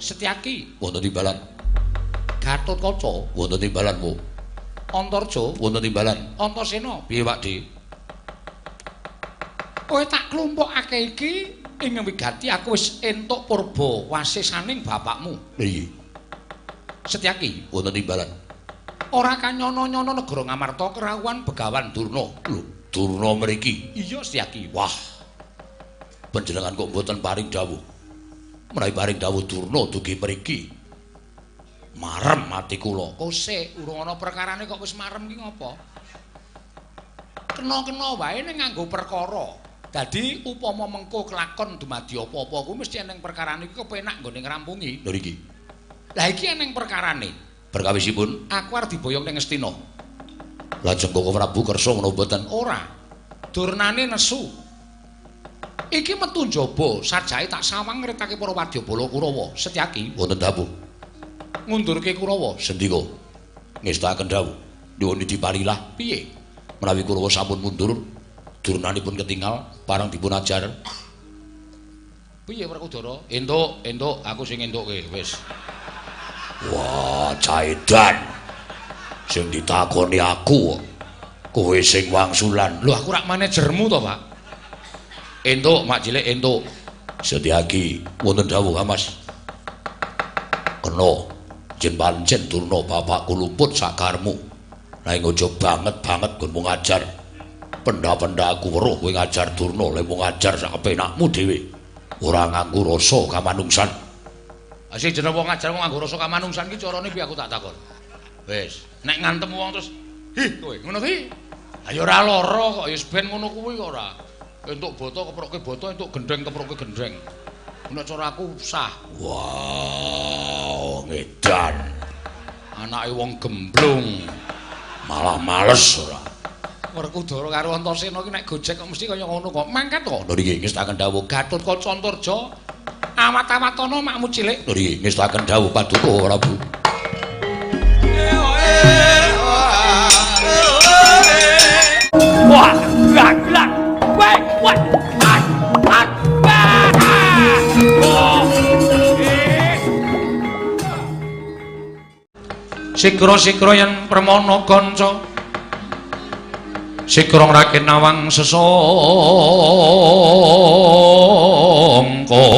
Setyaki wonten timbalan. Gatotkaca wonten timbalan wo. Antarja wonten timbalan. Antasena piye Pak Di? Kowe tak klumpukake iki ing wigati aku wis entuk purba wasisaning bapakmu. Iya. Setyaki wonten timbalan. Ora kanyono-nyono negara Ngamarta kerawuhan Begawan Durna. Lho, Durna mriki. Iya Setyaki. Wah. Panjenengan kok mboten paring dawuh. Menawi paring dawuh Durna dugi mriki. Marem ati kula. Kose urung ana perkarane kok wis marem ki ngopo? Kena-kena wae ning nganggo perkara. Dadi upama mengko kelakon dumadi apa-apa kuwi mesti eneng perkarane iki kepenak nggone ngrampungi. Lho iki. Lah iki eneng perkarane. Perkawisipun aku arep diboyong ning Ngastina. Lajeng Koko Prabu kersa ngono mboten? Ora. Durnane nesu. Iki metu njaba, sajake tak sawang ngritake para wadyabala Kurawa. Setyaki wonten dawuh. Ngundurke Kurawa. Sendika. Ngestakaken dawuh. Nyuwun diparilah. Piye? Menawi Kurawa sampun mundur, durnanipun ketingal parang dipun ajar. Piye Werkudara? Entuk, entuk, aku sing entukke wis. Wah, caedan. Sing ditakoni aku, kowe sing wangsulan. Lho aku rak manajermu to, Pak. Entuk, mak cilik entuk. Setyaki wonten dawuh, Mas. Kena yen pancen Durna bapakku luput sakarmu. Nanging aja banget-banget nggonmu ngajar. Pendha-pendha aku weruh kowe ngajar Durna, lha mung ngajar sak kepenakmu dhewe. Ora nganggo rasa kamanungsan. Sing jeneng wong ngajar wong nganggo rasa kamanungsan ki carane piye aku tak takon. Wis, nek ngantem wong terus hi kowe ngono kuwi. Ha ya ora lara kok ya ben ngono kuwi kok ora. Entuk boto keproke boto, entuk gendheng keproke gendheng. Nek cara aku sah. Wah, ngedan. Anake wong gemblung. Malah males ora. Werkudara karo Antasena iki nek gojek kok mesti kaya ngono kok. Mangkat kok. Lho niki ngestakaken dawuh Gatotkaca Antarja. Awat-awatana makmu cilik. Lho niki ngestakaken dawuh Paduka Prabu. Wah, gerak gerak. Weh, wah. Ah, ah, ah. Sikra-sikra yen permana kanca. Sikra ngraken nawang sesangka. Ong ong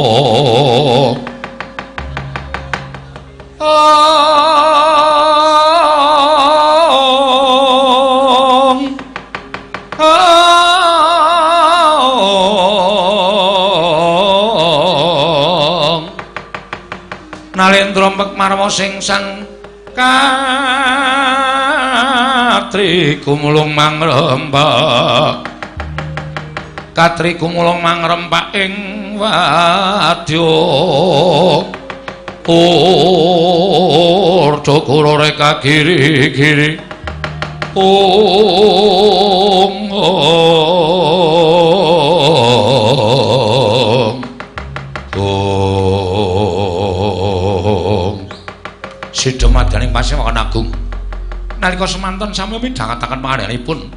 Nalendra mpek marma sing sang katri gumulung mangrempak katri gumulung mangrempak ing wadya urda kura reka giri-giri ong ong ong Sidha madaning pasewakan agung nalika semanten sami midhangetaken pangandanipun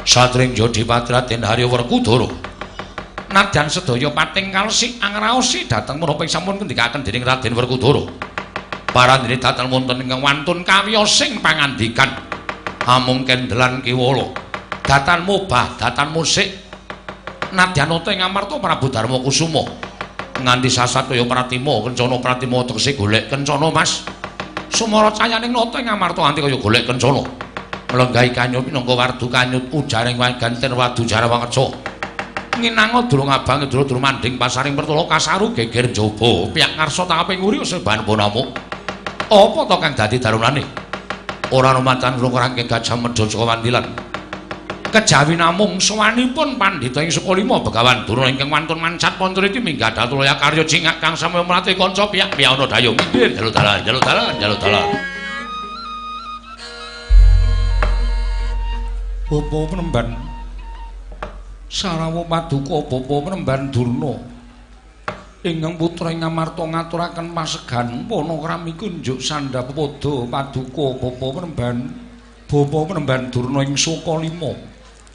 satring Jodipati Raden Harya Werkudara nadyan sedaya pating kalesik angraosi dhateng menapa ing sampun kendikaken dening Raden Werkudara parandene dhateng wonten ingkang wantun kawiyosing pangandikan amung kendelan kiwala datan mubah datan musik nadyan nata ing Amarta Prabu Darma Kusuma nganti sasat kaya Pratima kencana Pratima tegese golek kencana Mas sumara cayaning nata ing Amarta nganti kaya golek kencana mlenggahi kanyut minangka wardu kanyut ujaring ganten wadu jarawangeca nginanga durung abang durung manding pasaring pertala kasaru geger njaba piyak ngarsa tahaping nguri seban bonamu apa to kang dadi darunane ora ana macan urung rangke gajah medha saka wandilan kejawi namung sowanipun pandhita ing Sukalima Begawan Durna ingkang wantun mancat pancariti minggah dhatulaya karya cingak kang samya mlati kanca piyak piyana dayo minggir jaluk dalan jaluk dalan jaluk dalan Bapa penemban Sarawa paduka bapa penemban Durna ingkang putra ing Amarta ngaturaken pasegan panakrami kunjuk sandhap pepada paduka bapa penemban Durna ing Sukalima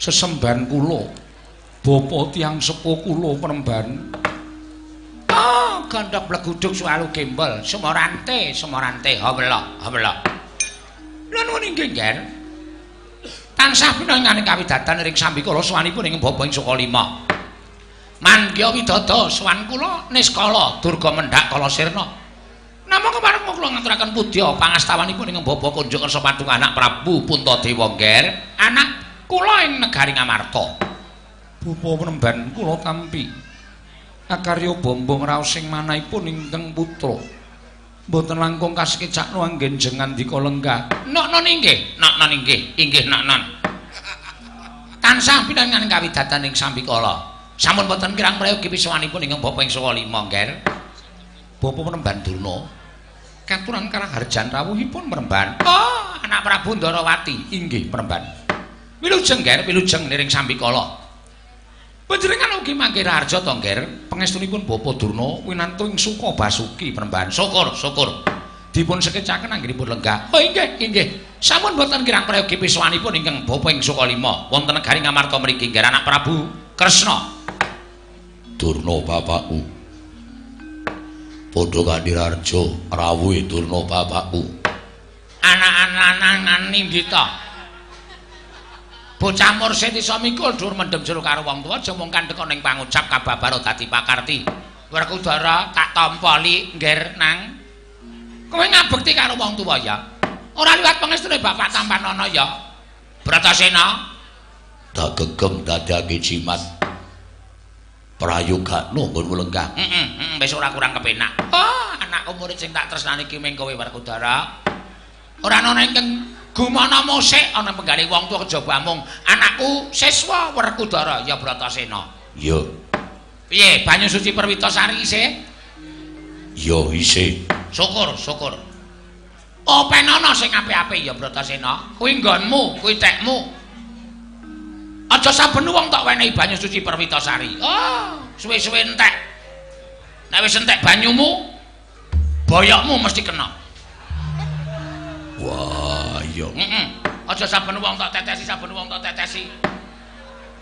sesembahan kula bapa tiyang sepuh kula penemban Gondok bleguduk suwalu gembol, sumorante, sumorante, hawela, hawela. Lha nuwun inggih, Nger. Tansah pinanganing kawidatan ring sambikala sowanipun ing Bapa ing Sukalima. Mangya widada sowan kula niskala durga mendhak kala sirna. Namung kepareng kula ngaturaken pudya pangastawanipun ing Bapa kunjuk kersa patung anak Prabu Puntadewa, Nger. Anak kula ing negari Ngamarta. Bapa penemban kula tampi akarya bombong raos sing manahipun ingkang putra. Mboten langkung kasekecakno anggen jengandika lenggah. Nok-non inggih, nok-non inggih, inggih nok-non. Tansah pinangan kawidatan ing sambikala. Sampun boten kirang prayogi pisowanipun ingkang Bapa ing Sukalima, Nger. Bapa penemban Durna katuran karaharjan rawuhipun penemban. Oh, anak Prabu Ndarawati, inggih penemban. Wilujeng, Nger, wilujeng niring sambikala. Panjenengan ugi mangke raharja to, Nger? Pangestunipun Bapa Durna winantu ing Suka Basuki penemban. Syukur, syukur. Dipun sekecaken anggenipun lenggah. Oh inggih, inggih. Sampun boten kirang prayogi pisowanipun ingkang Bapa ing Sukalima wonten negari Ngamarta mriki, Nger, anak Prabu Kresna. Durna bapakku. Padha kanthi raharja rawuhe Durna bapakku. Anak-anak nindita. Bocah mursid iso mikul dhuwur mendem jero karo wong tuwa aja mung kandhek ning pangucap kababaro dadi pakarti. Werkudara tak tampa li ngger nang. Kowe ngabekti karo wong tuwa ya. Ora liwat pangestune bapak tampanana ya. Bratasena tak gegem dadake jimat. Prayogakno nggonmu lenggah. Heeh, wis ora kurang kepenak. Oh, anakku murid sing tak tresnani ki ming kowe Werkudara. Ora ana ingkang gumana mosek ana penggalih wong tuwa kejaba amung anakku siswa Werkudara ya Bratasena. Ya. Piye banyu suci Perwitasari isih? Ya isih. Syukur, syukur. Openana sing apik-apik ya Bratasena. Kuwi nggonmu, kuwi tekmu. Aja saben wong tok wenehi banyu suci Perwitasari. Oh, suwe-suwe entek. Nek wis entek banyumu, boyokmu mesti kena. Wah, iya. Heeh. Aja saben wong tok tetesi, saben wong tok tetesi.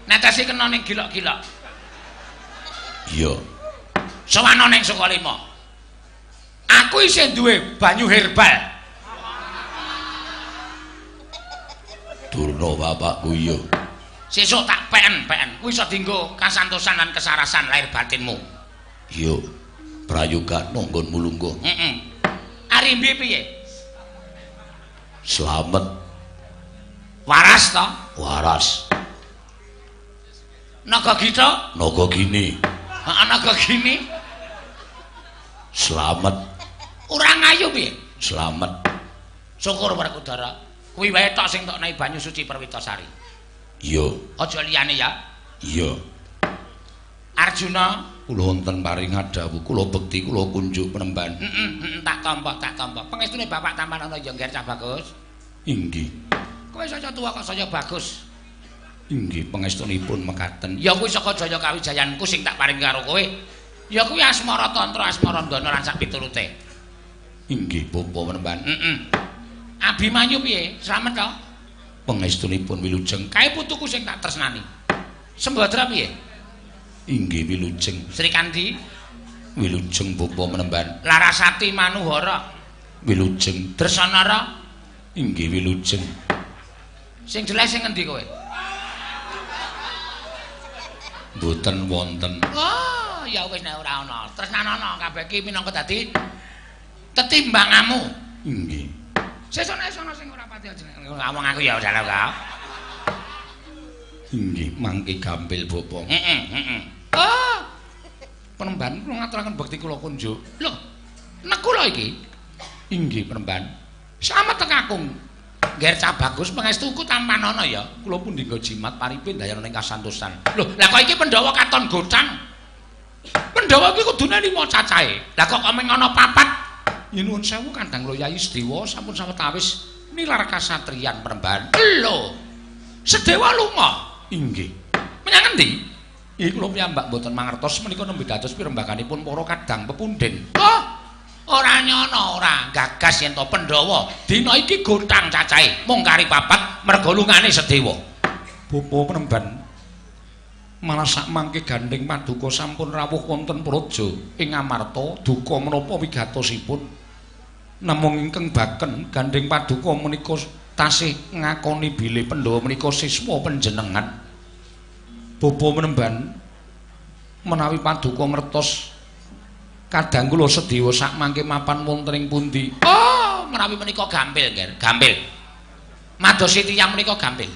Netesi kena ning gilok-gilok. Iya. Sowana ning Sukalima. Aku isih duwe banyu herbal. Durna bapakku iya. Sesuk tak PN-PN. Kuwi iso dienggo kasantosan lan kesarasan lahir batinmu. Iya. Prayogakno nggonmu lungguh. Heeh. Arimbi piye? Slamet. Waras to? Waras. Naga Gita? Naga Gini. Heeh, Naga Gini. Slamet. Ora ngayu piye? Slamet. Syukur Werkudara. Kuwi wae tok sing tok nahi banyu suci Perwitasari. Iya. Aja liyane ya. Iya. Arjuna, kula wonten paring dawuh, kula bekti kula kunjuk penemban. Heeh, tak tampa, tak tampa. Pangestune bapak tampanana ya Ngger Cah Bagus. Inggih. Kowe saya tuwa kok saya bagus. Inggih, pangestunipun mekaten. Ya kuwi saka jaya kawijayanku sing tak paring karo kowe. Ya kuwi asmara tantra, asmara ndana lan sak piturute. Inggih, bapa penemban. Heeh. Abimanyu piye? Slamet to? Pangestunipun wilujeng. Kae putuku sing tak tresnani. Sembadra piye? Inggih wilujeng. Srikandi wilujeng bapa menemban. Larasati Manuhara wilujeng. Dresanara inggih wilujeng. Sing jelas sing ngendi kowe? Mboten wonten. Oh, ya wis nek ora ana. Tresnanana kabeh iki minangka dadi tetimbanganmu. Inggih. Sesuk nek ana sing ora pati jeneng ngomong aku ya ora kau. Inggih, mangke gampil bapa. Heeh, heeh. Oh. Penemban kula ngaturaken bekti kula kunjuk. Lho, nek kula iki? Inggih, penemban. Slamet kakung. Ngger Cah Bagus pangestuku tampanana ya. Kula pun dinggo jimat paripe ndayana ing kasantosan. Lho, lah kok iki Pandhawa katon gocang. Pandhawa iki kudune 5 cacahe. Lah kok mung ana 4? Yen nuwun sewu Kandang Lho Yayi Sedewa sampun sawetawis nilar kasatriyan penemban. Lho. Sedewa lunga. Inggih. Menyang endi? Nggih kula piyambak mboten mangertos menika nembe dados pirembaganipun para kadang pepunden. Oh, ora nyono ora gagas yen to Pandhawa dina iki gotang cacahe mung kari 4 merga lungane Sedewa. Bapa penemban Malah sakmangke gandeng paduka sampun rawuh wonten praja ing Amarta duka menapa wigatosipun. Namung ingkang baken gandeng paduka menika tasih ngakoni bilih Pandhawa menika siswa panjenengan. Bapa menemban menawi paduka ngertos kadang kula Sedewa sakmangke mapan wonten ing pundi? Oh, menawi menika gampil, Nger, gampil. Madosi tiyang menika gampil.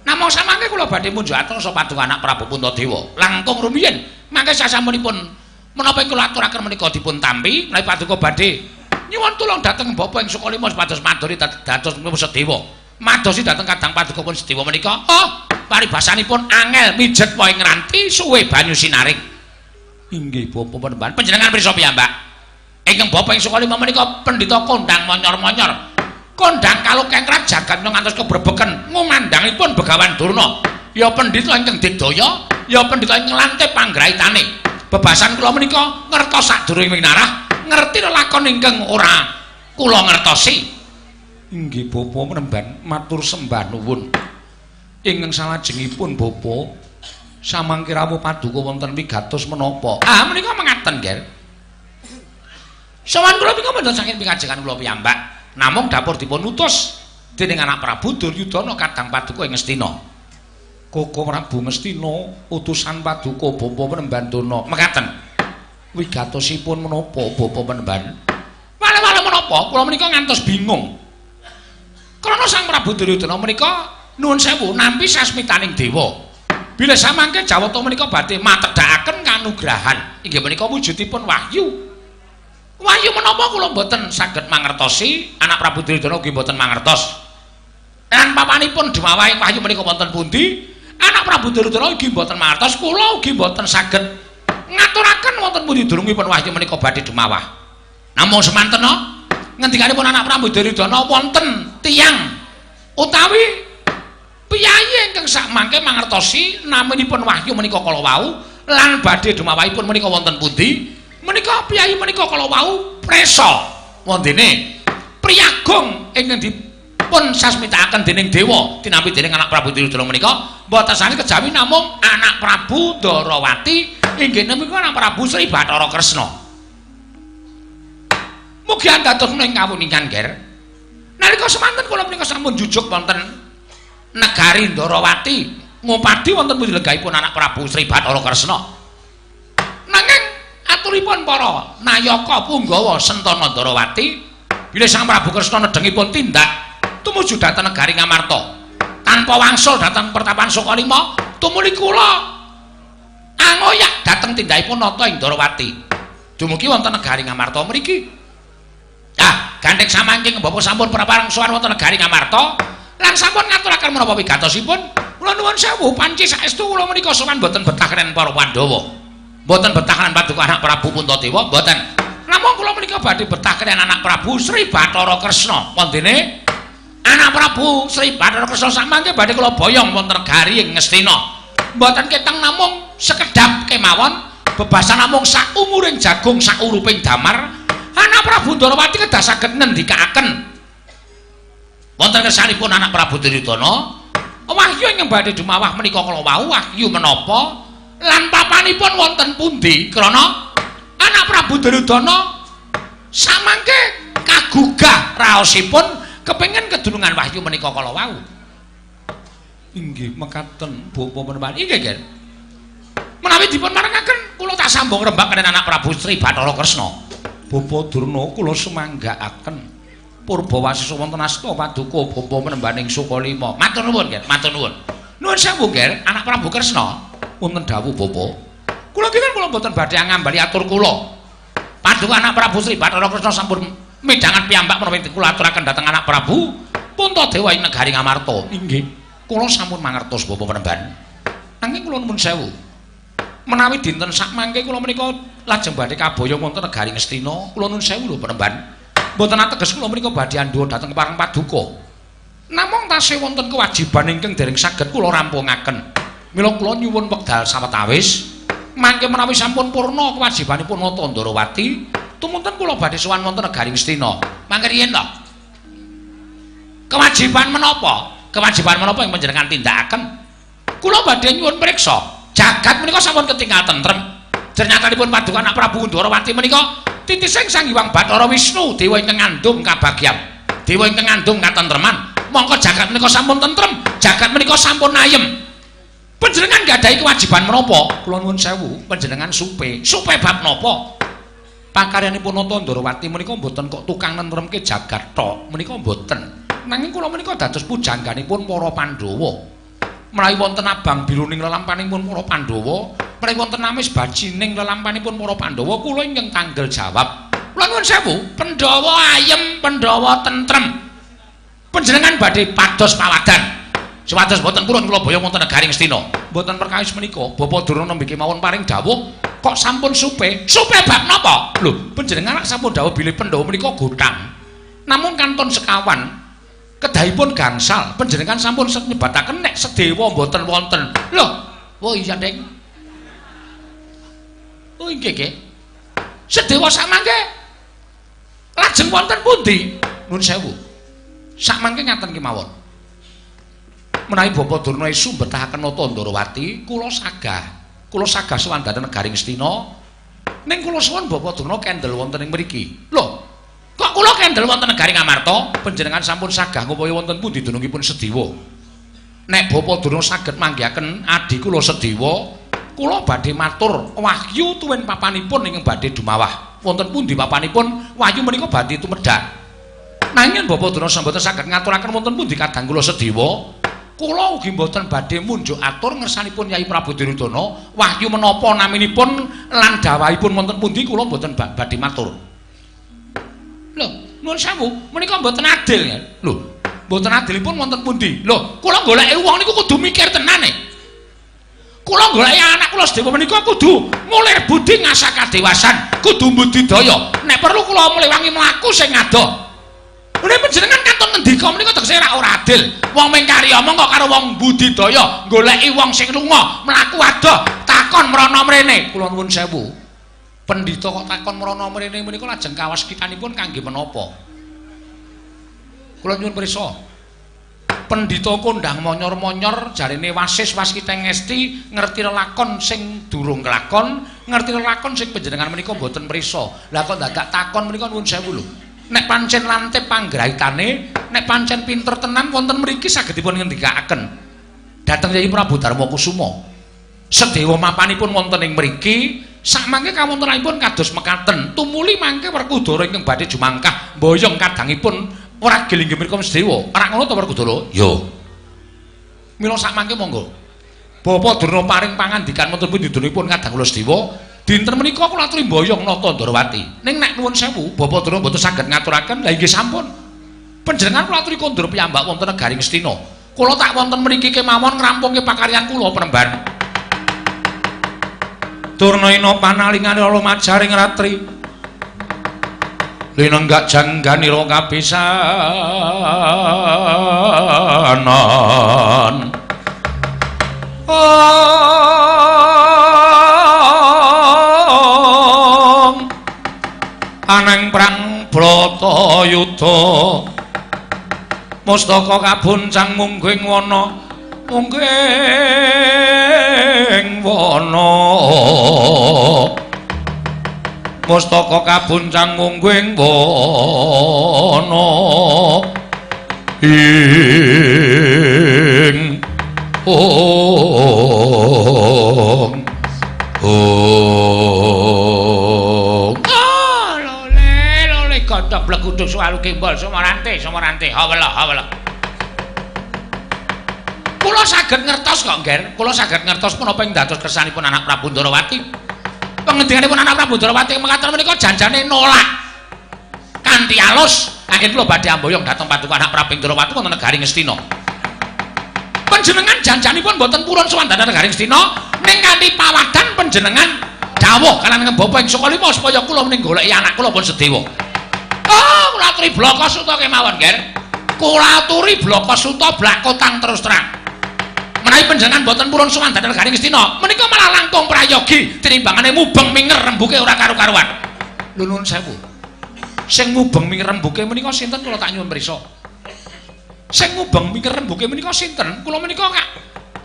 Namung samangke kula badhe munjuk atur paduka anak Prabu Puntadewa. Langkung rumiyin mangke sasampunipun menapa kula aturaken menika dipun tampi menawi paduka badhe nyuwun tulung dhateng Bapa ing Sukalima supados maduri dados Sedewa. Madosi dhateng kadang paduka pun Sedewa menika. Oh, paribasanipun angel mijet wae ngranti suwe banyu sinaring. Inggih Bapa Panembahan. Panjenengan pirsa piyambak. Ingkang Bapa ing Sukalima menika pendhita kondang monyor-monyor. Kondang kalukengkrat jagat ngantos kebrebeken ngumandhangipun Begawan Durna. Ya pendhita ingkang digdaya, ya pendhita ingkang lantip panggraitane. Bebasan kula menika ngertos sadurunge winarah, ngerti lelakon ingkang ora kula ngertosi. Inggih Bapa Panembahan, matur sembah nuwun. Ingkang salajengipun Bapa samangke rawuh paduka wonten wigatos menapa? Ah menika mengaten, Nger. Sowan kula menika mboten saking pikajengan kula piyambak, namung dapur dipun utus dening anak Prabu Duryudana kadang paduka ing Ngastina. Koko Prabu Ngastina utusan paduka Bapa Panembahan Durna. Mekaten. Wigatosipun menapa Bapa Panembahan? Wale-wale menapa? Kula menika ngantos bingung. Krana Sang Prabu Duryudana menika nuwun sewu nampi sasmitaning dewa. Bilih samangke Jawata menika badhe matedhakaken kanugrahan inggih menika wujudipun wahyu. Wahyu menapa kula mboten saged mangertosi, anak Prabu Duryudana ugi mboten mangertos. Lan papanipun dumawahi wahyu menika wonten pundi? Anak Prabu Duryudana ugi mboten mangertos, kula ugi mboten saged ngaturaken wonten pundi durungipun wahyu menika badhe dumawah. Namung semantena ngendikanipun anak Prabu Duryudana wonten tiyang utawi piyayi ingkang sakmangke mangertosi naminipun wahyu menika kala wau lan badhe dumawahipun menika wonten pundi? Menika piyayi menika kala wau presa wondene priyagung ingkang dipun sasmitakaken dening dewa tinampi dening anak Prabu Duryudana menika mboten sanes kejawi namung anak Prabu Ndarawati inggih menika anak Prabu Sri Bathara Kresna. Mugi andados ing kawuningan, Nger. Nalika semanten kula menika sampun jujuk wonten negari Ndarawati ngupadi wonten pundi lenggahipun anak Prabu Sri Bathara Kresna. Nanging aturipun para nayaka punggawa Sentana Ndarawati bilih Sang Prabu Kresna nedhengipun tindak tumuju dhateng negari Ngamarta tanpa wangsul dhateng pertapan Sukalima tumuli kula angoyak dhateng tindakipun nata ing Ndarawati dumugi wonten negari Ngamarta mriki. Ah, gandheng samangke Bapak sampun prapareng sowan wonten negari Ngamarta lan sampun ngaturaken menapa wigatosipun. Kula nuwun sewu panci saestu kula menika sowan mboten betah kenen para Pandhawa. Mboten betah kenen paduka anak Prabu Puntadewa, mboten. Namung kula menika badhe betah kenen anak Prabu Sri Bathara Kresna. Wondene anak Prabu Sri Bathara Kresna samangke badhe kula boyong wonten negari ing Ngastina. Mboten keteng namung sekedhap kemawon, bebasan namung sak umuring jagung sak uruping damar. Anak Prabu Ndarawati kedah saged ngendikaaken wonten kersanipun anak Prabu Duryudana wahyu ingkang badhe dumawah menika kala wau wahyu menapa lan papanipun wonten pundi krana anak Prabu Duryudana samangke kagugah raosipun kepengin kedunungan wahyu menika kala wau. Inggih mekaten Bapa Panembahan. Inggih, Ger. Menawi dipun marengaken kula tak sambung rembag kaliyan anak Prabu Sri Bathara Kresna. Bapa Durna kula sumanggaaken purbawasisa wonten asta paduka Bapa Panembahan ing Sukalima. Matur nuwun, Ger, matur nuwun. Nuwun sewu, Ger, anak Prabu Kresna. Wonten dawuh Bapa. Kula kinten kula mboten badhe ngambali atur kula. Paduka anak Prabu Sri Bathara Kresna sampun midhangan piyambak menawi kula aturaken dhateng anak Prabu Puntadewa ing negari Ngamarta. Inggih, kula sampun mangertos Bapa Panembahan. Nanging kula nuwun sewu. Menawi dinten sakmangke kula menika lajeng badhe kaboyong wonten negari Ngastina, kula nuwun sewu lho Panembahan. Mboten ateges kula menika badhe andhuwa dhateng parang paduka. Namung tasih wonten kewajiban ingkang dereng saged kula rampungaken. Mila kula nyuwun wekdal sawetawis mangke menawi sampun purna kewajibanipun nata Ndarawati, tumunten kula badhe sowan wonten negari Ngastina. Mangke riyen to. Kewajiban menapa? Kewajiban menapa ing panjenengan tindakaken? Kula badhe nyuwun priksa. Jagat menika sampun ketinggal tentrem. Ternyatanipun paduka anak Prabu Ndorowati menika titising Sang Hyang Bathara Wisnu dewa ingkang ngandung kabagyan, dewa ingkang ngandung katentreman. Mongko jagat menika sampun tentrem, jagat menika sampun ayem. Panjenengan nggadahi kewajiban menapa? Kula nuwun sewu, panjenengan supe. Supe bab napa? Pakaryanipun Nata Ndorowati menika mboten kok tukang nentremke jagat tok, menika mboten. Nanging kula menika dados pujangganipun para Pandhawa. Menawi wonten abang biruning lelampanipun para Pandhawa, menawi wonten amis bajining lelampanipun para Pandhawa, kula ingkang tanggel jawab. Kula nuwun sewu, Pandhawa ayem, Pandhawa tentrem. Panjenengan badhe pados pawadan. Supados mboten purun kula boyong wonten negari Ngastina. Mboten perkawis menika, Bapak Durna nembe kemawon paring dawuh kok sampun supe. Supe bab napa? Lho, panjenengan lak sampun dawuh bilih Pandhawa menika gotang. Namung kanton sekawan kedahipun gangsal, panjenengan sampun nyebataken nek sedewa mboten wonten. Lho, oh iya, Ding. Oh inggih nggih. Sedewa samangke lajeng wonten pundi? Nuwun sewu. Sakmangke ngaten kemawon. Menawi Bapak Durna isu mbetahaken Nata Ndorowati, kula sagah. Kula sagah sowan dhateng negari Ngastina. Ning kula suwun Bapak Durna kendel wonten ing mriki. Lho, kok kula kendel wonten negari Ngamarta? Panjenengan sampun sagah ngupaya wonten pundi dunungipun Sedewa. Nek Bapak Durna saged manggihaken adhi kula Sedewa, kula badhe matur wahyu tuwin papanipun ingkang badhe dumawah. Wonten pundi papanipun? Wahyu menika badhe tumedhak. Nanging Bapak Durna mboten saged ngaturaken wonten pundi kadang kula Sedewa. Kula ugi mboten badhe munjuk atur ngersanipun Yai Prabu Duryudana, wahyu menapa naminipun lan dawahipun wonten pundi kula mboten badhe matur. Lho, nuwun sewu, menika mboten adil ya. Lho, mboten adilipun wonten pundi? Lho, kula goleki wong niku kudu mikir tenan e. Kula goleki anak kula Sedewa menika kudu mulir budi ngasah kadewasan, kudu budidaya. Nek perlu kula mlewangi mlaku sing adoh. Nek panjenengan katon ngendika menika tegese ora adil. Wong mengkari omong kok karo wong budidaya, goleki wong sing lunga, mlaku adoh, takon mrana mrene. Kula nuwun sewu. Pendhita kok takon mrana mrene menika lajeng kawaskitanipun kangge menapa? Kula nyuwun pirsa. Pendhita kondhang monyor-monyor jarene wasis waskita ngesti ngerti lelakon sing durung kelakon, ngerti lelakon sing panjenengan menika mboten pirsa. Lah kok dadak takon menika nuwun sewu lho. Nek pancen lantip panggraitane, nek pancen pinter tenan wonten mriki saged dipun ngendikaaken dhateng Yai Prabu Darma Kusuma. Sedewa mapanipun wonten ing mriki, sakmangke kawontenanipun kados mekaten. Tumuli mangke Werkudara ingkang badhe jumangkah mboyong kadangipun wragil inggih menika Sedewa. Ora ngono to Werkudara? Ya. Mila sakmangke monggo. Bapak Durna paring pangandikan wonten pundi dununipun kadang kula Sedewa. Dinten menika kula aturi mboyong Nata Ndorowati. Ning nek nuwun sewu, Bapak Durna mboten saged ngaturaken, lha inggih sampun. Panjenengan kula aturi kondur piyambak wonten negari Ngastina. Kula tak wonten mriki kemawon ngrampungke pakaryan kula Penemban. Durna ina panalingane lumajaring ratri. Linenggak jangganira kapisanan. Aneng prang Bratayuda mustaka kabuncang mungguing wana mungguing wana mustaka kabuncang mungguing wana ing ong ong godhog bleguduk suwalu gembol sumarante sumarante hawela hawela. Kula saged ngertos kok, Ngger. Kula saged ngertos menapa ing dados kersanipun anak Prabu Ndorowati. Pengendikanipun anak Prabu Ndorowati mekaten menika janjane nolak kanthi alus. Anggen kula badhe amboyong dhateng paduka anak Prabu Ndorowati wonten negari Ngastina. Panjenengan janjanipun mboten purun sowan dhateng negari Ngastina, ning kanthi pawadan panjenengan dawuh kaliyan Bapak ing Sukalima supaya kula mening goleki anak kula pun Sedewa. Oh, kula aturi blaka suta kemawon, Nger. Kula aturi blaka suta blakotang terus terang. Menawi panjenengan mboten purun sowan dhateng negari Ngastina, menika malah langkung prayogi tinimbangane mubeng minger rembuke ora karu-karuan. Lho nuwun sewu. Sing mubeng minger rembuke menika sinten kula tak nyuwun pirsa. Sing mubeng minger rembuke menika sinten? Kula menika kak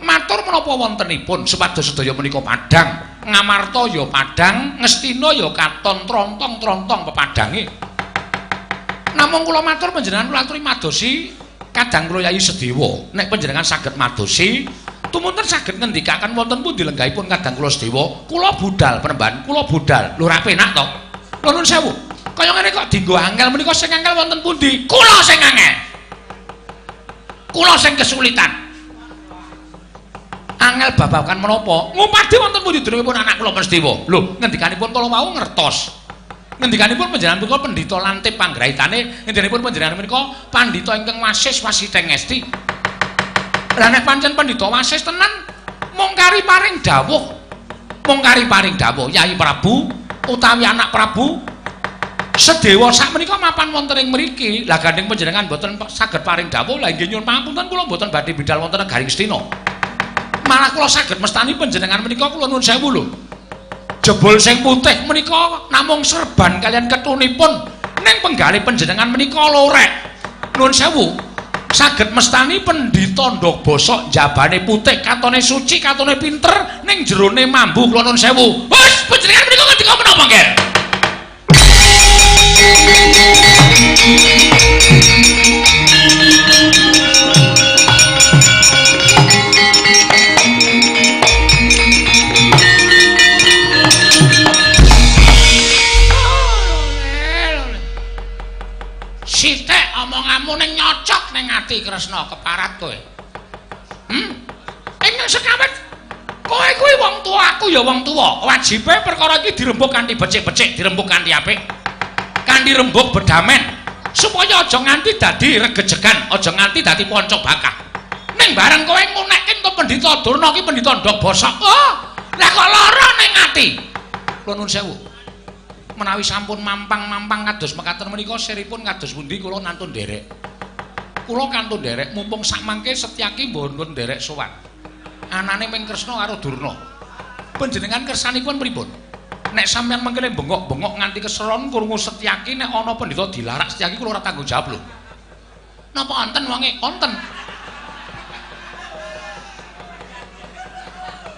Matur menapa wontenipun supados sedaya menika padhang. Ngamarta ya padhang, Ngastina ya katon trontong-trontong pepadhange. Namung kula matur panjenengan kula aturi madosi kadang kula Yayi Sedewa. Nek panjenengan saged madosi, tumunten saged ngendikaken wonten pundi lenggahipun kadang kula Sedewa, kula budal Penemban, kula budal. Lho ora penak to? Lho nuwun sewu. Kaya ngene kok dienggo angel menika sing angel wonten pundi? Kula sing angel. Kula sing kesulitan. Angel babagan menapa? Ngupadi wonten pundi derengipun anak kula Prastiwa? Lho, ngendikanipun kala wau ngertos. Ngendikanipun panjenengan punika pendhita lantip panggraitane, ngendikanipun panjenengan punika pandhita ingkang wasis wasiteng esti. Lah nek pancen pendhita wasis tenan, mung kari paring dawuh. Mung kari paring dawuh Yayi Prabu utawi anak Prabu Sedewa sakmenika mapan wonten ing mriki. Lah gandeng panjenengan mboten saged paring dawuh, lah inggih nyuwun pangapunten kula mboten badhe bidal wonten negari Ngastina. Malah kula saged mestani panjenengan menika kula nuwun sewu lho. Jebul sing putih menika namung serban kaliyan ketunipun, ning penggalih panjenengan menika lorek. Nuwun sewu. Saged mestani pendhita ndog bosok njabane putih, katone suci, katone pinter, ning jerone mambu kula nuwun sewu. Wis panjenengan menika ngendika menapa nggih? Sithik omonganmu ning nyocok ning ati Kresna keparat kowe. Ingkang sekawit kowe kuwi wong tuwa, aku ya wong tuwa. Wajibe perkara iki dirembug kanthi becik-becik, dirembug kanthi apik. Kanthi rembug bedamen supaya aja nganti dadi regejegan, aja nganti dadi panca bakah. Ning bareng kowe ngunekke to Pendhita Durna ki pendhita ndog bosok. Oh, lah kok lara ning ati. Kula nuwun sewu. Menawi sampun mampang-mampang kados mekaten menika siripun kados pundi kula nantun nderek. Kula kantun nderek mumpung sakmangke Setyaki mboten nderek sowan. Anane ming Kresna karo Durna. Panjenengan kersanipun pripun? Nek sampeyan mengkene bengok-bengok nganti keseron krungu Setyaki nek ana pendhita dilarak Setyaki kula ora tanggung jawab lho. Napa wonten wonge? Wonten.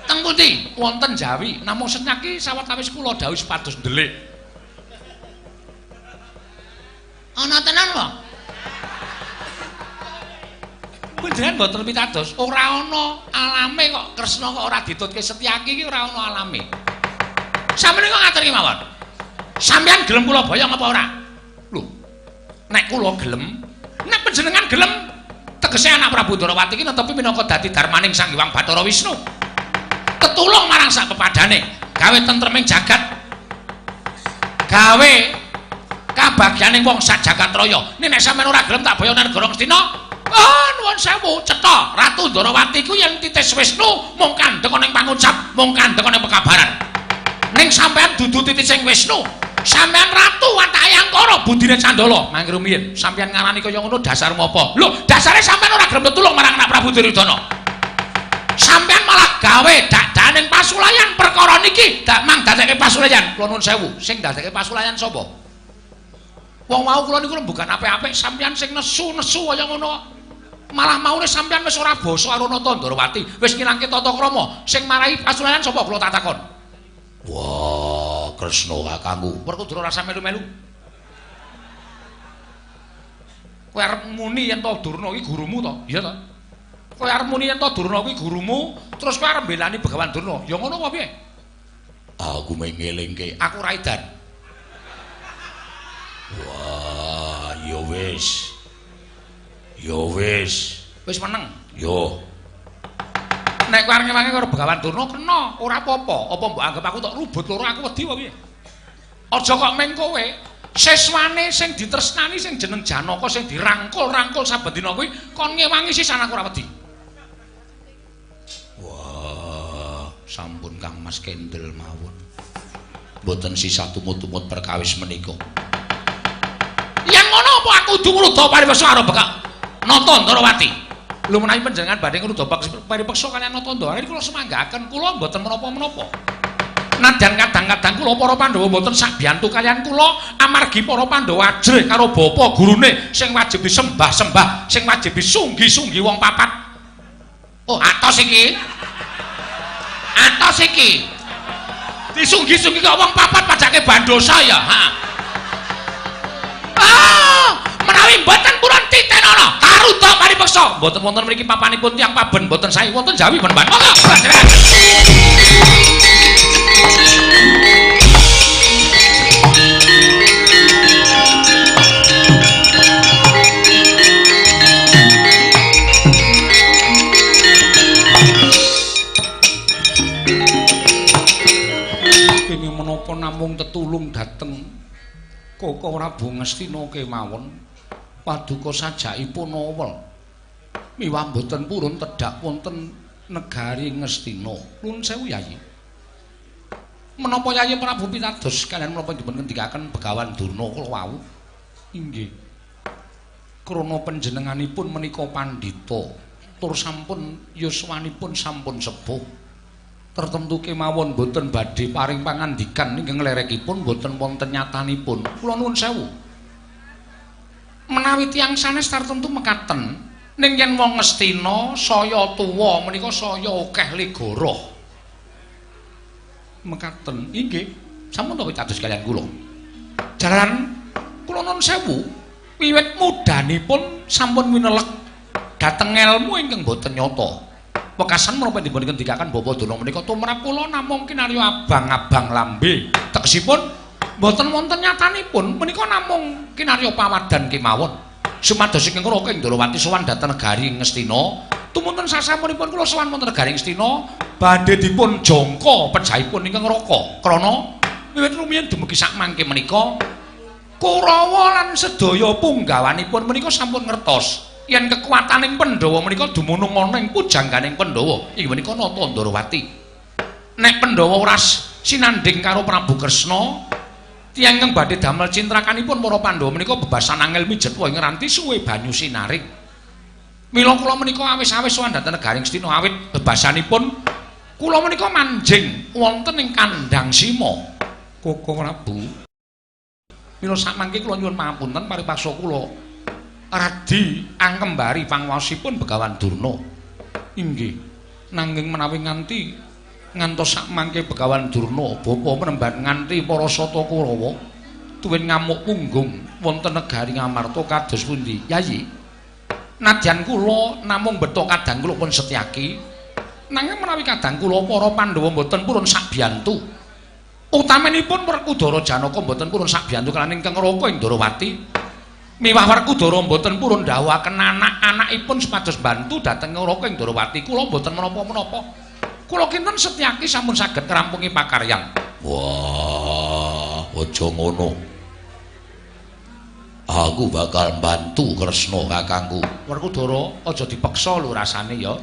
Teng pundi? Wonten Jawi. Namung Setyaki sawetawis kula dawuh supados ndelik. Ana tenan wae. Panjenengan mboten pitados, ora ana alame kok Kresna kok ora ditutke Setyaki iki ora ana alame. Sampeyan kok ngaten iki mawon. Sampeyan gelem kula boyong apa ora? Lho, nek kula gelem, nek panjenengan gelem, tegese anak Prabu Ndorowati iki netepi minangka dadi darmaning Sang Hyang Bathara Wisnu. Tetulung marang sak pepadane, gawe tentreming jagat. Gawe kabagyaning wong sak jagat raya. Nek sampeyan ora gelem tak boyong nang negara Ngastina. Oh, nuwun sewu, cetha Ratu Ndorowati ku yen titis Wisnu mung kandhek ana ing pangucap, mung kandhek ana ing pekabaran. Ning sampeyan dudu titising Wisnu. Sampeyan ratu watake angkara budine Candala. Mangke rumiyin, sampeyan ngarani kaya ngono dasarmu apa? Lho, dasare sampeyan ora gelem tetulung marang anak Prabu Duryudana. Sampeyan malah gawe dakdaning pasulayan perkara niki dak mang dadekke pasulayan. Kula nuwun sewu, sing dadekke pasulayan sapa? Wong wau kula niku rembugan apik-apik sampeyan sing nesu-nesu kaya ngono. Malah maune sampeyan wis ora basa karo Nata Ndorowati, wis ngilangke tata krama. Sing marai pasulayan sapa kula tak takon? Wah, Kresna kakangku, Werkudara rasa melu-melu. Kowe arep muni yen to Durna iki gurumu to? Iya to? Kowe arep muni yen to Durna kuwi gurumu, terus kowe arep mbelani Begawan Durna. Ya ngono apa piye? Aku mung ngelingke, aku ra edan. Wah, ya wis. Ya wis. Wis meneng. Yo. Nek kowe arep ngewangi karo Begawan Durna kena, ora apa-apa. Apa mbok anggap aku tok rubut loro aku wedi apa piye? Aja kok meng kowe. Siswane sing ditresnani sing jeneng Janaka sing dirangkul-rangkul saben dina kuwi kon ngewangi sisan aku ora wedi. Wah, sampun Kang Mas kendel mawon. Mboten sisah tumut-tumut perkawis menika. Yen ngono apa aku kudu ngruda paripeksa karo Bekak Nata Ndorowati? Lho menawi panjenengan badhe ngruda paripeksa kaliyan Nata Ndorowati kula semanggaken, kula mboten menapa-menapa. Nadyan kadang-kadang kula para Pandhawa mboten sabiyantu kaliyan kula amargi para Pandhawa ajrih karo bapa gurune sing wajib disembah-sembah, sing wajib disunggi-sunggi wong papat. Oh, atos iki. Atos iki. Disunggi-sunggi kok wong papat pajake bandosa ya. Ha. Ah, menawi mboten purun titenono, karuta paripeksa. Mboten wonten mriki papanipun tiyang paben mboten sae wonten Jawi Panembahan. Monggo, panjenengan. Kenging menapa namung tetulung dhateng Koko Prabu Ngastina kemawon paduka sajakipun awel miwah mboten purun tedhak wonten negari Ngastina. Nuwun sewu Yayi. Menapa Yayi Prabu pitados kaliyan menapa dipun ngendikaken Begawan Durna kula wau? Inggih. Krana panjenenganipun menika pandhita tur sampun yuswanipun sampun sepuh. Tertentu kemawon mboten badhe paring pangandikan ingkang nglerekipun mboten wonten nyatanipun. Kula nuwun sewu. Menawi tiyang sanes tartemtu mekaten, ning yen wong Ngastina saya tuwa menika saya akeh ligoroh. Mekaten inggih, sampun to pitados kaliyan kula. Jalaran kula nuwun sewu, wiwit mudanipun sampun winelek dhateng elmu ingkang boten nyata. Wekasan menapa dipun ngendikaken Bapak Durna menika tumrap kula namung kinarya abang-abang lambe. Tegesipun mboten wonten nyatanipun menika namung kinarya pawadan kemawon. Sumados ingkang Raka ing Ndrawati sowan dhateng negari Ngastina, tumunten sasampunipun kula sowan wonten negari Ngastina badhe dipun jangka pejahipun ingkang Raka. Krana wiwit rumiyin dumugi sakmangke menika Kurawa lan sedaya punggawanipun menika sampun ngertos yen kekuataning Pandhawa menika dumunung ana ing pujangganing Pandhawa inggih menika Nata Ndrawati. Nek Pandhawa ora sinandhing karo Prabu Kresna, tiyang ingkang badhe damel cintrakanipun para Pandhawa menika bebasan angel mijet ing ranti suwe banyu sinaring. Mila kula menika awis-awis sowan dhateng negari Ngastina awit bebasanipun kula menika manjing wonten ing kandhang Sima. Koko Prabu, mila sakmangke kula nyuwun pangapunten paripaksa kula radi angkembari pangwasipun Begawan Durna. Inggih, nanging menawi nganti ngantos sakmangke Begawan Durna bapa Panembahan nganti para sata Kurawa tuwin ngamuk punggung wonten negari Ngamarta kados pundi? Yayi, nadyan kula namung beto kadang kula pun Setyaki, nanging menawi kadang kula para Pandhawa mboten purun sabiyantu, utaminipun Werkudara Janaka mboten purun sabiyantu kaliyan ingkang Raka ing Ndrawati. Miwah Werkudara mboten purun dhawuhaken anak-anakipun supados bantu dhateng Raka ing Ndrawati. Kula mboten menapa-menapa. Kula kinten Setyaki sampun saged ngrampungi pakaryan. Wah, aja ngono. Aku bakal bantu Kresna kakangku. Werkudara aja dipeksa lho rasane ya.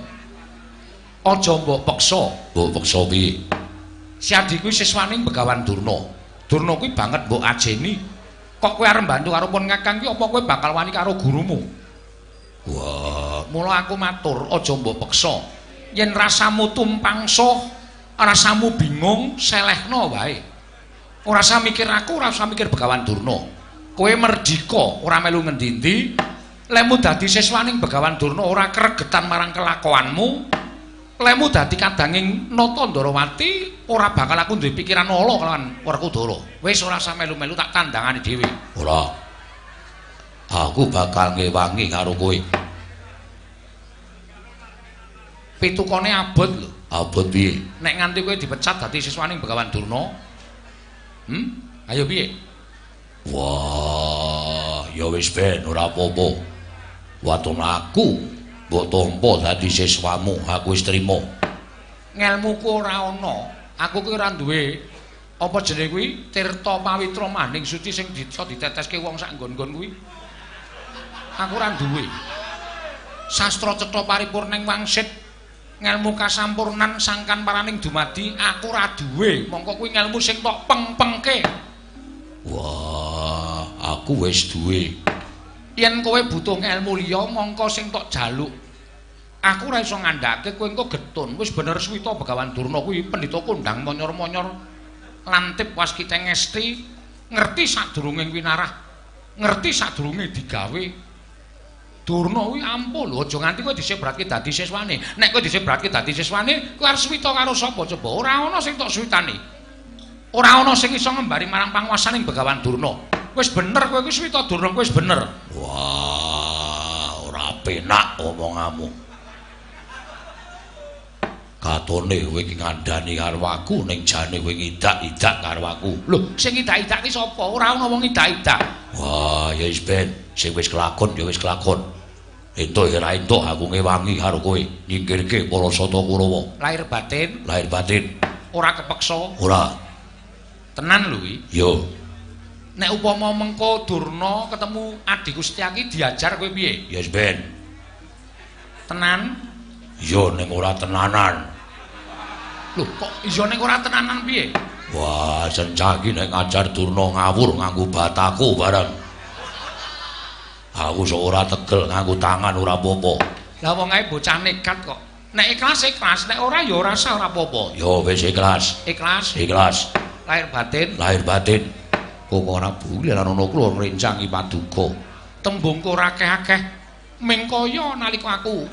Aja mbok peksa. Mbok peksa piye? Siadi kuwi siswaning Begawan Durna. Durna kuwi banget mbok ajeni. Kok kowe arep mbantu karo pun kakang ki apa kowe bakal wani karo gurumu? Wah, mula aku matur aja mbok peksa. Yen rasamu tumpangsuh, rasamu bingung, selehno wae. Ora usah mikir aku, ora usah mikir Begawan Durna. Kowe merdika, ora melu ngendi-endi. Lemu dadi siswaning Begawan Durna ora kregetan marang kelakuanmu. Lemu dadi kadanging Nata Ndrawati ora bakal aku duwe pikiran ala kelawan Werkudara. Wis ora usah melu-melu tak tandangane dhewe. Ora. Aku bakal ngewangi karo kowe. Pitukane abot lho. Abot piye? Nek nganti kowe dipecat dadi siswaning Begawan Durna. Ayo piye? Wah, ya wis ben ora apa-apa. Waton aku mbok tampa dadi siswamu, aku wis trima. Ngelmuku ora ana. Aku kuwi ora duwe apa jenenge kuwi tirta pawitra maning suci sing iso diteteske wong sak nggon-nggon kuwi. Aku ora duwe. Sastra cetha paripurning wangsit ngelmu kasampurnan sangkan paraning dumadi aku ora duwe. Mongko kuwi ngelmu sing tok peng-pengke. Wah, aku wis duwe. Yen kowe butuh ngelmu liya mongko sing tok jaluk. Aku ora iso ngandhake kowe engko getun. Wis bener suwita Begawan Durna kuwi pendhita kondang monyor-monyor lantip waskita ngesti ngerti sadurunge winarah, ngerti sadurunge digawe. Durna kuwi ampuh lho, aja nganti kowe disebratke dadi siswane. Nek kowe disebratke dadi siswane, kowe arep suwita karo sapa coba? Ora ana sing tok suwitane. Ora ana sing iso ngembari marang panguwasaning Begawan Durna. Wis bener kowe kuwi suwita Durna, kowe wis bener. Wah, ora penak omonganmu. Katone kowe iki ngandani karo aku, ning jane kowe ngidak-idak karo aku. Lho, sing ngidak-idak ki sapa? Ora ana wong ngidak-idak. Wah, ya wis ben, sing wis kelakon ya wis kelakon. Entuk ya ora entuk aku ngewangi karo kowe, nyingkirke para Sata Kurawa. Lahir batin, lahir batin. Ora kepeksa. Ora. Tenan lho kuwi. Yo. Nek upama mengko Durna ketemu adhiku Setyaki diajar kowe piye? Ya wis ben. Tenan? Iya ning ora tenanan. Lho, kok iya ning ora tenanan piye? Wah, Sencaki nek ngajar Durna ngawur nganggo bataku bareng. Aku sok ora tegel nganggo tangan ora apa-apa. Lah wong ae bocah nekat kok. Nek ikhlas ikhlas, nek ora ya ora sah ora apa-apa. Ya wis ikhlas. Ikhlas. Ikhlas. Lahir batin, lahir batin. Koko Prabu lan ana kula ngrencangi paduka. Tembungku ora akeh-akeh. Ming kaya nalika aku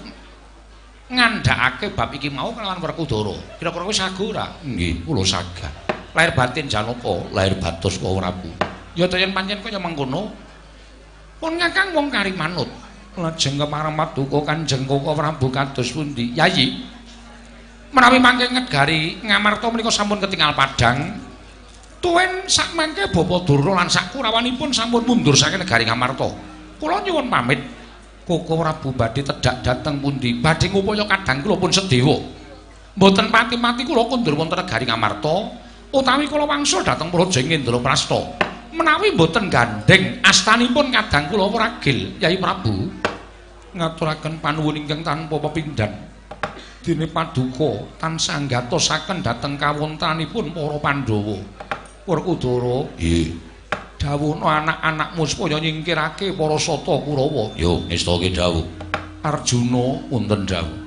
ngandhakake bab iki mau kelawan Werkudara. Kira-kira kowe sagu ora? Nggih, kula sagah. Lahir batin Janaka, lahir batos Koko Prabu. Ya to yen pancen kaya mengkono. Pun Kakang wong kari manut. Lajeng kemareng paduka Kanjeng Koko Prabu kados pundi? Yayi. Menawi mangke ngegari Ngamarta menika sampun ketingal padhang. Tuwin sakmangke Bapa Durna lan sakurawanipun sampun mundur saking negari Ngamarta. Kula nyuwun pamit. Koko Prabu badhe tedhak dhateng pundi? Badhe ngupaya kadang kula pun sedewa. Mboten pati-pati kula kundur wonten negari Ngamarta utawi kula wangsul dhateng Praja Indraprasta. Menawi mboten gandheng astanipun kadang kula ragil Yai Prabu ngaturaken panuwun ingkang tanpa pepindhan. Dene paduka tansah nggatosaken dhateng kawontenanipun para Pandhawa. Werkudara, nggih. Dawuhna anak-anakmu supaya nyingkirake para Sata Kurawa. Yo, ngestake dawuh. Arjuna wonten dawuh.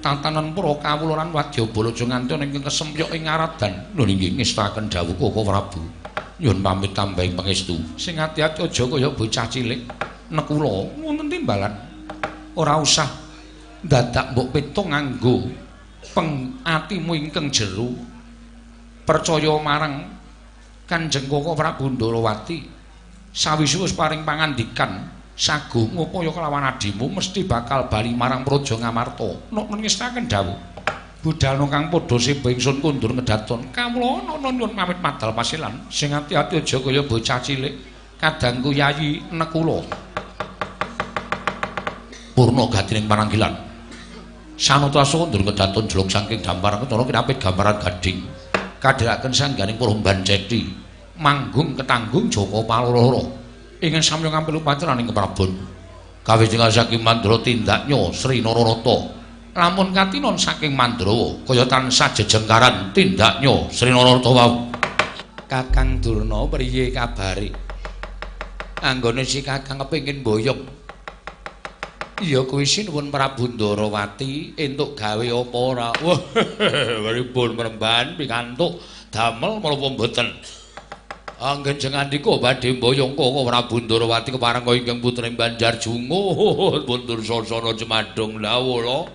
Tatanan para kawula lan wadyabala aja nganti ana ingkang kesempyok ing aradan. Lho nggih ngestakaken dawuh Koko Prabu. Nyuwun pamit tambahing pangestu. Sing ati-ati aja kaya bocah cilik. Nekula wonten timbalan. Ora usah dadak mbok petung nganggo peng atimu ingkang jero. Percaya marang Kanjeng Koko Prabu Ndorowati. Sawise wis paring pangandikan sago ngupaya kelawan adimu mesti bakal bali marang Praja Ngamarta. Nok ngestaken dawuh. Budalna kang padha seba ingsun kundur ngedaton. Kawula ana nyuwun pamit madal pasilan. Sing ati-ati aja kaya bocah cilik. Kadangku Yayi Nekula. Purna gatining pananggilan. Sanata kundur ngedaton jlog saking damparan ketara kinapit gambaran gading. Kadhiraken sangganing Purban Ceti manggung ketanggung Joko Paloro ingkang samya ngampil upacaraning keprabon. Kawis tinggal saking Mandra tindaknya Sri Nararata. Lamun katinon saking Mandrawa kaya tansah jejengkaran tindaknya Sri Nararata wau. Kakang Durna priye kabare? Anggone si Kakang kepengin boyong. Iya kuwi sinuwun Prabu Ndarawati entuk gawe apa ora? Wah, pripun mremban pikantuk damel menapa mboten? Anggen jengandika badhe mboyong Koko Prabu Ndarawati kepareng ingkang putri Banjar Jungo pun Dursasana Jemadung lawala.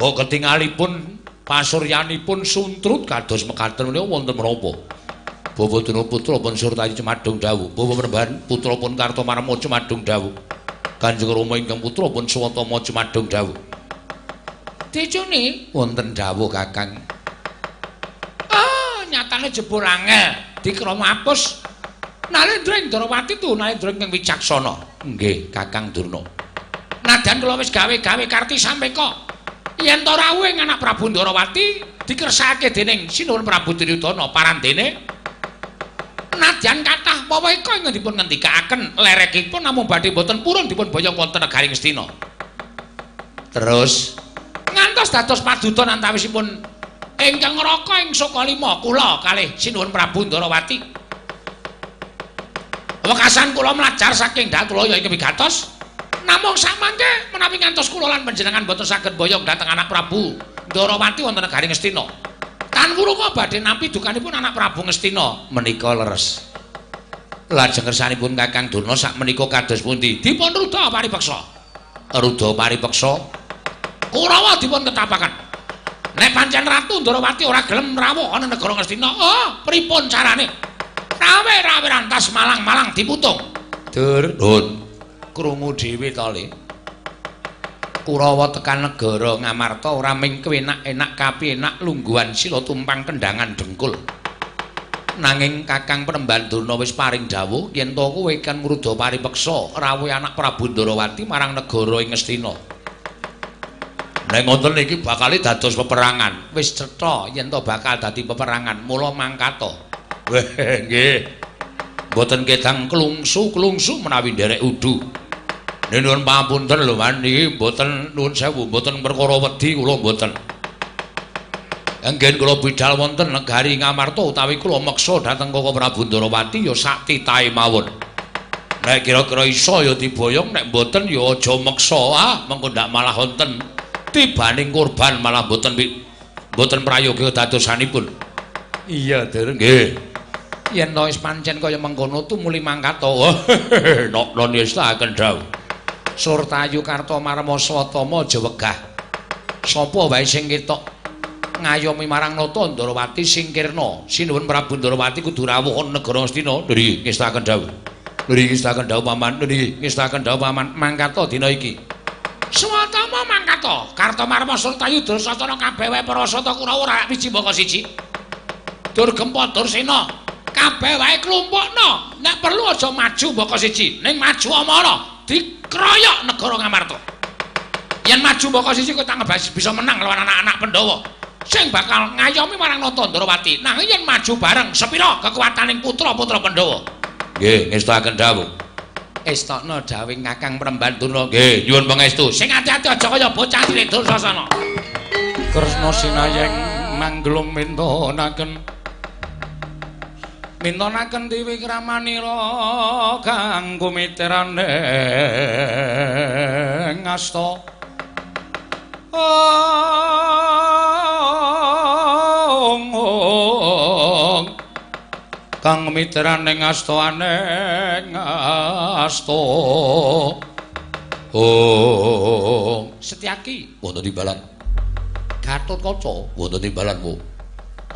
Kok ketingalipun pasuryanipun suntrut kados mekaten menika wonten menapa? Bapak Durna putra pun Surtayi Cemadung dawuh. Bapak Mremban putra pun Kartomarma Cemadung dawuh. Kanjeng Rama ingkang putra pun Swatama Cemadung dawuh. Dicune wonten dawuh Kakang. Ah, nyatane jebul angel dikrama apus. Narendra Indrawati tu Narendra ingkang wicaksana. Nggih, Kakang Durna. Nadyan kula wis gawe-gawe karti sampeka. Yen to rawuh ing anak Prabu Ndarawati dikersakake dening Sinuwun Prabu Duryudana parandene. Nadyan kathah weweka ingkang dipun ngendikaaken lerekipun namung badhe boten purun dipun boyong wonten negari Ngastina. Terus ngantos dados padutan antawisipun ingkang ngraka ing Sukalima kula kalih Sinuwun Prabu Ndarawati. Wekasan kula mlajar saking Datulaya ing wigatos. Namung samangke menawi ngantos kula lan panjenengan boten saged boyong dhateng anak Prabu Ndarawati wonten negari Ngastina. Tan wurunga badhe nampi dukanipun anak Prabu Ngastina menika leres. Lajeng kersanipun Kakang Durna sak menika kados pundi? Dipun rudha paripeksa. Rudha paripeksa. Kurawa dipun tetapaken. Nek pancen Ratu Ndorowati ora gelem rawuh ana negara Ngastina, oh, pripun carane? Rawe-rawe rantas malang-malang diputung. Dur, Nun. Krungu dhewe to, Le. Kurawa tekan negara Ngamarta ora ming kewenak-enak kapienak lungguhan sila tumpang kendangan dengkul. Nanging Kakang Penemban Durna wis paring dawuh yen to kowe kan ngrudha paripeksa rawuh anak Prabu Ndorowati marang negara ing Ngastina. Nek ngoten iki bakal dados peperangan. Wis cetha yen to bakal dadi peperangan, mula mangkata. Weh, nggih. Mboten ketang klungsu-klungsu menawi nderek udu. Nek nuwun pangapunten lho, Man, niki mboten nuwun sewu, mboten perkara wedi kula mboten. Anggen kula bidal wonten negari Ngamarta utawi kula meksa dhateng Koko Prabu Ndorowati ya sak titahe mawon. Nek kira-kira iso ya diboyong, nek mboten ya aja meksa. Ah, mengko ndak malah wonten tibaning korban malah mboten mboten prayoga dadosanipun. Iya, Dur, nggih. Yen to wis pancen kaya mengkono tumuli mangkata. Nok non ngestakaken dawuh. Surtayu Karta Marma Swatama aja wegah. Sapa wae sing ketok ngayomi marang Nata Ndorowati singkirna. Sinuwun Prabu Ndorowati kudu rawuh ana negara Ngastina. Nggih, ngestakaken dawuh. Nggih, ngestakaken dawuh paman. Nggih, ngestakaken dawuh paman. Mangkata dina iki. Swatama mangkata. Kartamarma Surtayu Dursasana kabeh wae para sata Kurawa ora wiji mbaka siji. Durgempa Dursena kabeh wae klumpukna. Nek perlu aja maju mbaka siji, ning maju amara dikroyok negara Ngamarta. Yen maju mbaka siji kowe tak bisa menang lawan anak-anak Pandhawa sing bakal ngayomi marang Nata Ndorowati. Nanging yen maju bareng sepira kekuataning putra-putra Pandhawa? Nggih, ngestakaken dawuh. Estokno dawuh Kakang Premban Durna. Nggih, nyuwun pangestu. Sing ati-ati aja kaya bocah cilik Dursasana. Kresna sinayeng mangglung mintonaken. Mintonaken dewi kramanira kang kumitirane ngasta. Ong kang mitrane ngasta ngasta. Oh, Setyaki wonten timbalan. Gatotkaca wonten timbalan wo.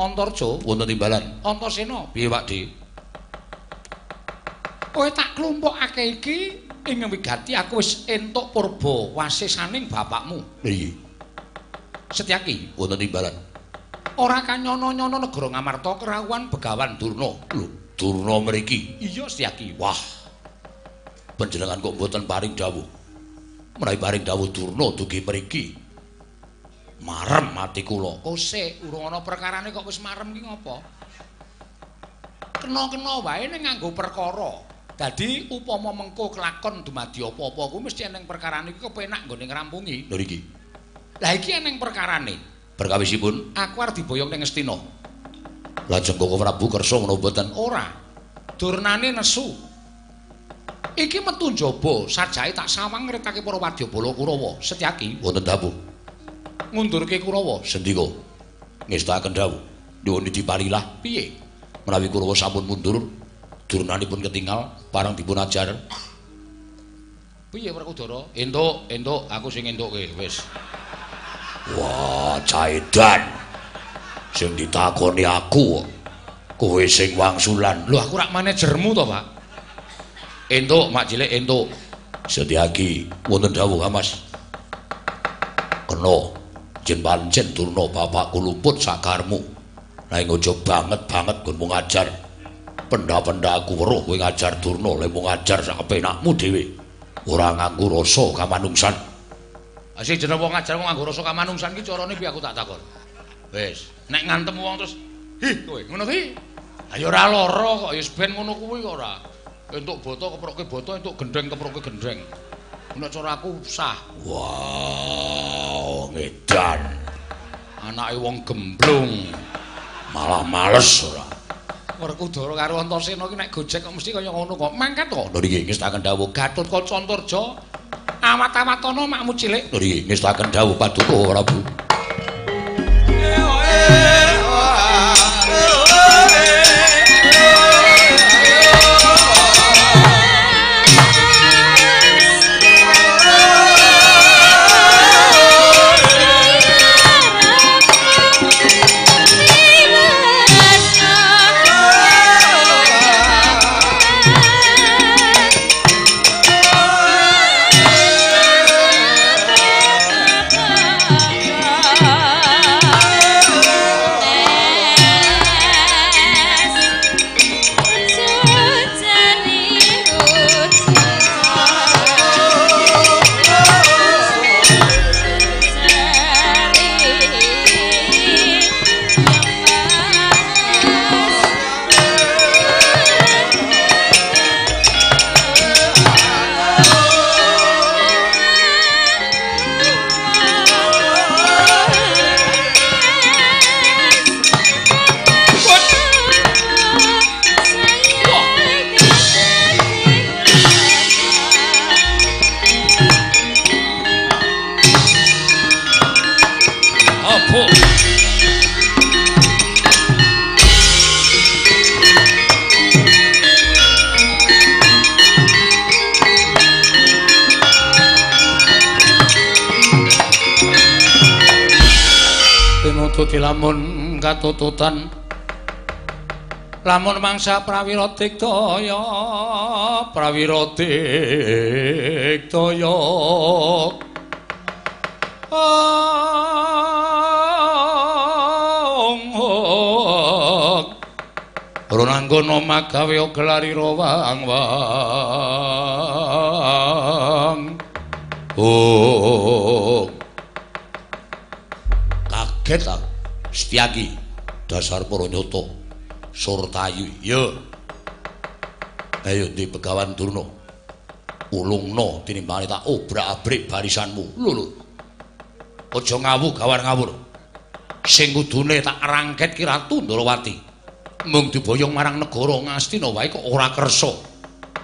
Antarja wonten timbalan. Antasena piye Pak Di? Kowe tak klumpukake iki ing wigati aku wis entuk purba wasisaning bapakmu. Iya. Setyaki wonten timbalan. Ora kanyono-nyono negara Ngamarta kerawuhan Begawan Durna. Lho, Durna mriki. Iya, Setyaki. Wah. Panjenengan kok mboten paring dawuh. Menawi paring dawuh Durna dugi mriki. Marem ati kula. Kose urung ana perkarane kok wis marem ki ngopo? Kena-kena wae ning nganggo perkara. Dadi upama mengko kelakon dumadi apa-apa kuwi mesti eneng perkarane iki kepenak nggone ngrampungi. Lho iki. Lah iki eneng perkarane. Perkawisipun aku arep diboyong ning Ngastina. Lajeng Koko Prabu kersa ngono mboten? Ora. Durnane nesu. Iki metu njaba, sajake tak sawang ngritake para wadyabala Kurawa. Setyaki wonten dawuh. Ngundurke Kurawa. Sendika. Ngestakaken dawuh. Nyuwun diparilah. Piye? Menawi Kurawa sampun mundur, durnanipun ketingal parang dipun ajar. Piye Werkudara? Entuk, entuk, aku sing entukke wis. Wah, caedan. Sing ditakoni aku kowe sing wangsulan. Lho aku rak manajermu to, Pak. Entuk, Mak Cilik entuk. Setyaki wonten dawuh, Mas. Kena yen pancen Durna bapakku luput sakarmu. Nanging aja banget-banget nggonmu ngajar. Pendha-pendha aku weruh kowe ngajar Durna, lemu ngajar sak kepenakmu dhewe. Ora nganggo rasa kamanungsan. Ah sing jeneng wong ngajar wong nganggo rasa kamanungsan ki carane piye aku tak takon. Wis, nek ngantem wong terus hi kowe ngono kuwi. Ha ya ora lara kok, ya ben ngono kuwi kok ora. Entuk boto keproke boto, entuk gendheng keproke gendheng. Nek cara aku sah. Wow, ngedan. Anake wong gemblung. Malah males ora. Werkudara karo Antasena iki nek gojek kok mesti kaya ngono kok. Mangkat kok. Lho nggih ngestakaken dawuh Gatotkaca Antarja. Awat-awatana makmu cilik. Lho nggih ngestakaken dawuh Paduka Prabu. Jodi lamun katututan lamun mangsa prawira diktaya prawira diktaya Runanggono magawe gelarira wang wang. Oh. Kaget ah Setyaki dasar para nyata Surtayu. Ya. Ayo ndi Begawan Durna. Ulungna tinimbangane tak obrak-abrik barisanmu. Lho lho. Aja ngawuh gawan ngawur. Sing kudune tak rangket ki Ratu Ndorowati. Mung diboyong marang negara Ngastina wae kok ora kersa.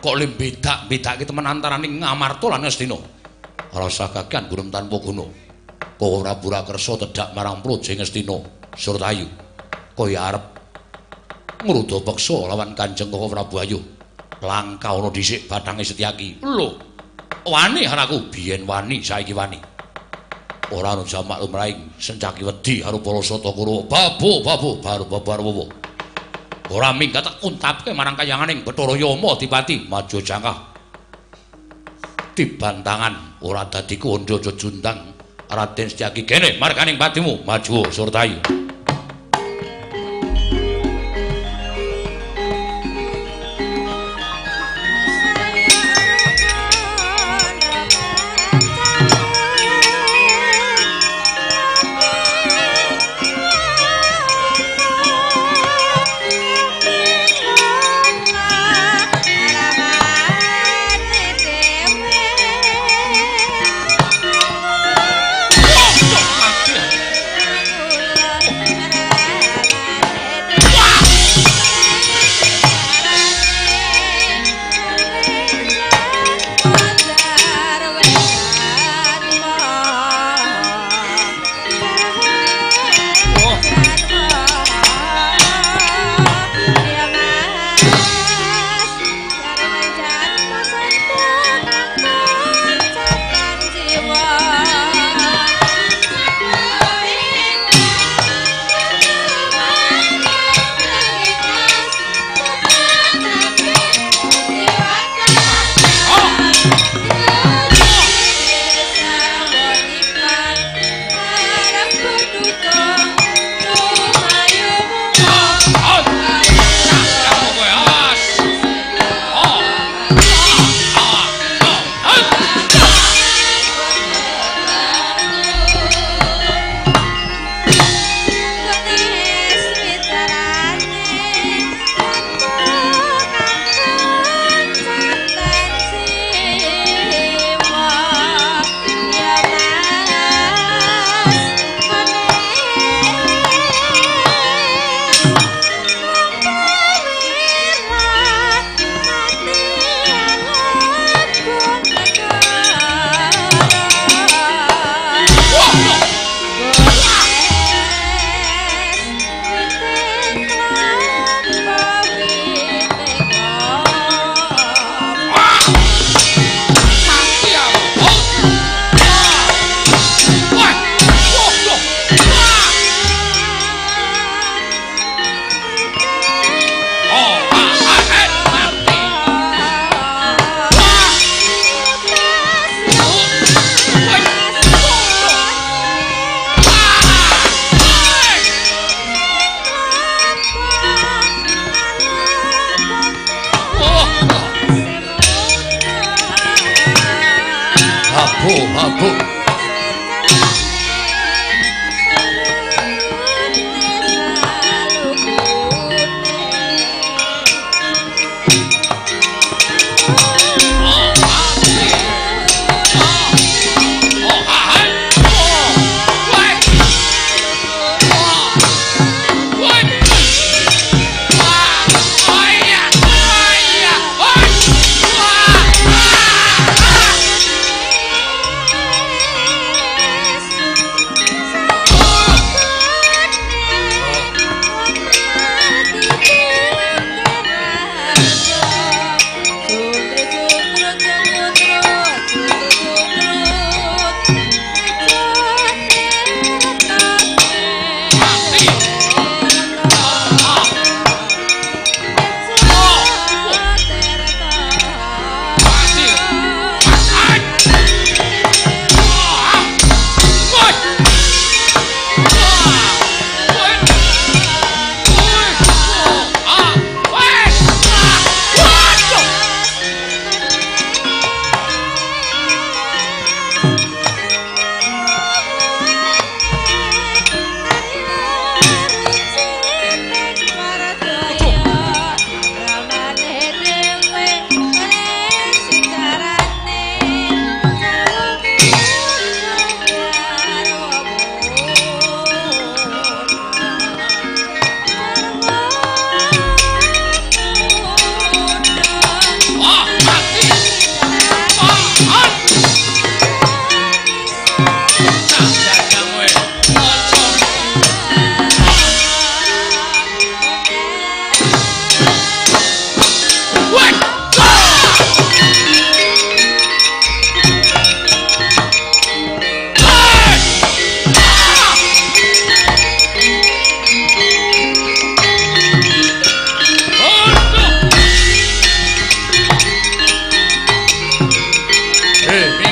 Kok le bedak-bedake temen antaraning Ngamarta lan Ngastina. Rasa kakean gurem tanpa guna. Kok ora pura kersa tedhak marang praja Ngastina Surtayu. Kaya arep ngruda peksa lawan Kanjeng Koko Prabu Ayu. Langka ana dhisik bathange Setyaki. Lho, wani aku biyen wani saiki wani. Ora ana jamak lumrahing Sencaki wedi karo para Sata Kurawa. Babu babu baru babar wowo. Ora minggat tak untapke marang kayanganing Bathara Yama Adipati maju jangkah. Dibantangan ora dadi kandha jejundang Raden Setyaki kene marganing patimu maju Surtayu. Abu.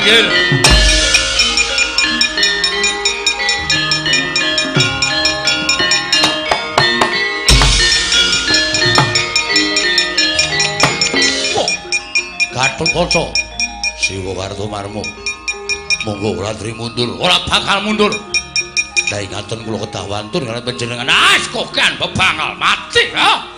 Minggir. Gatotkaca Siwa Kartomarma. Monggo Ratri mundur, ora bakal mundur. Lah ingaten kula kedah wantun karo panjenengan. Ah, kokan bebangal mati ha.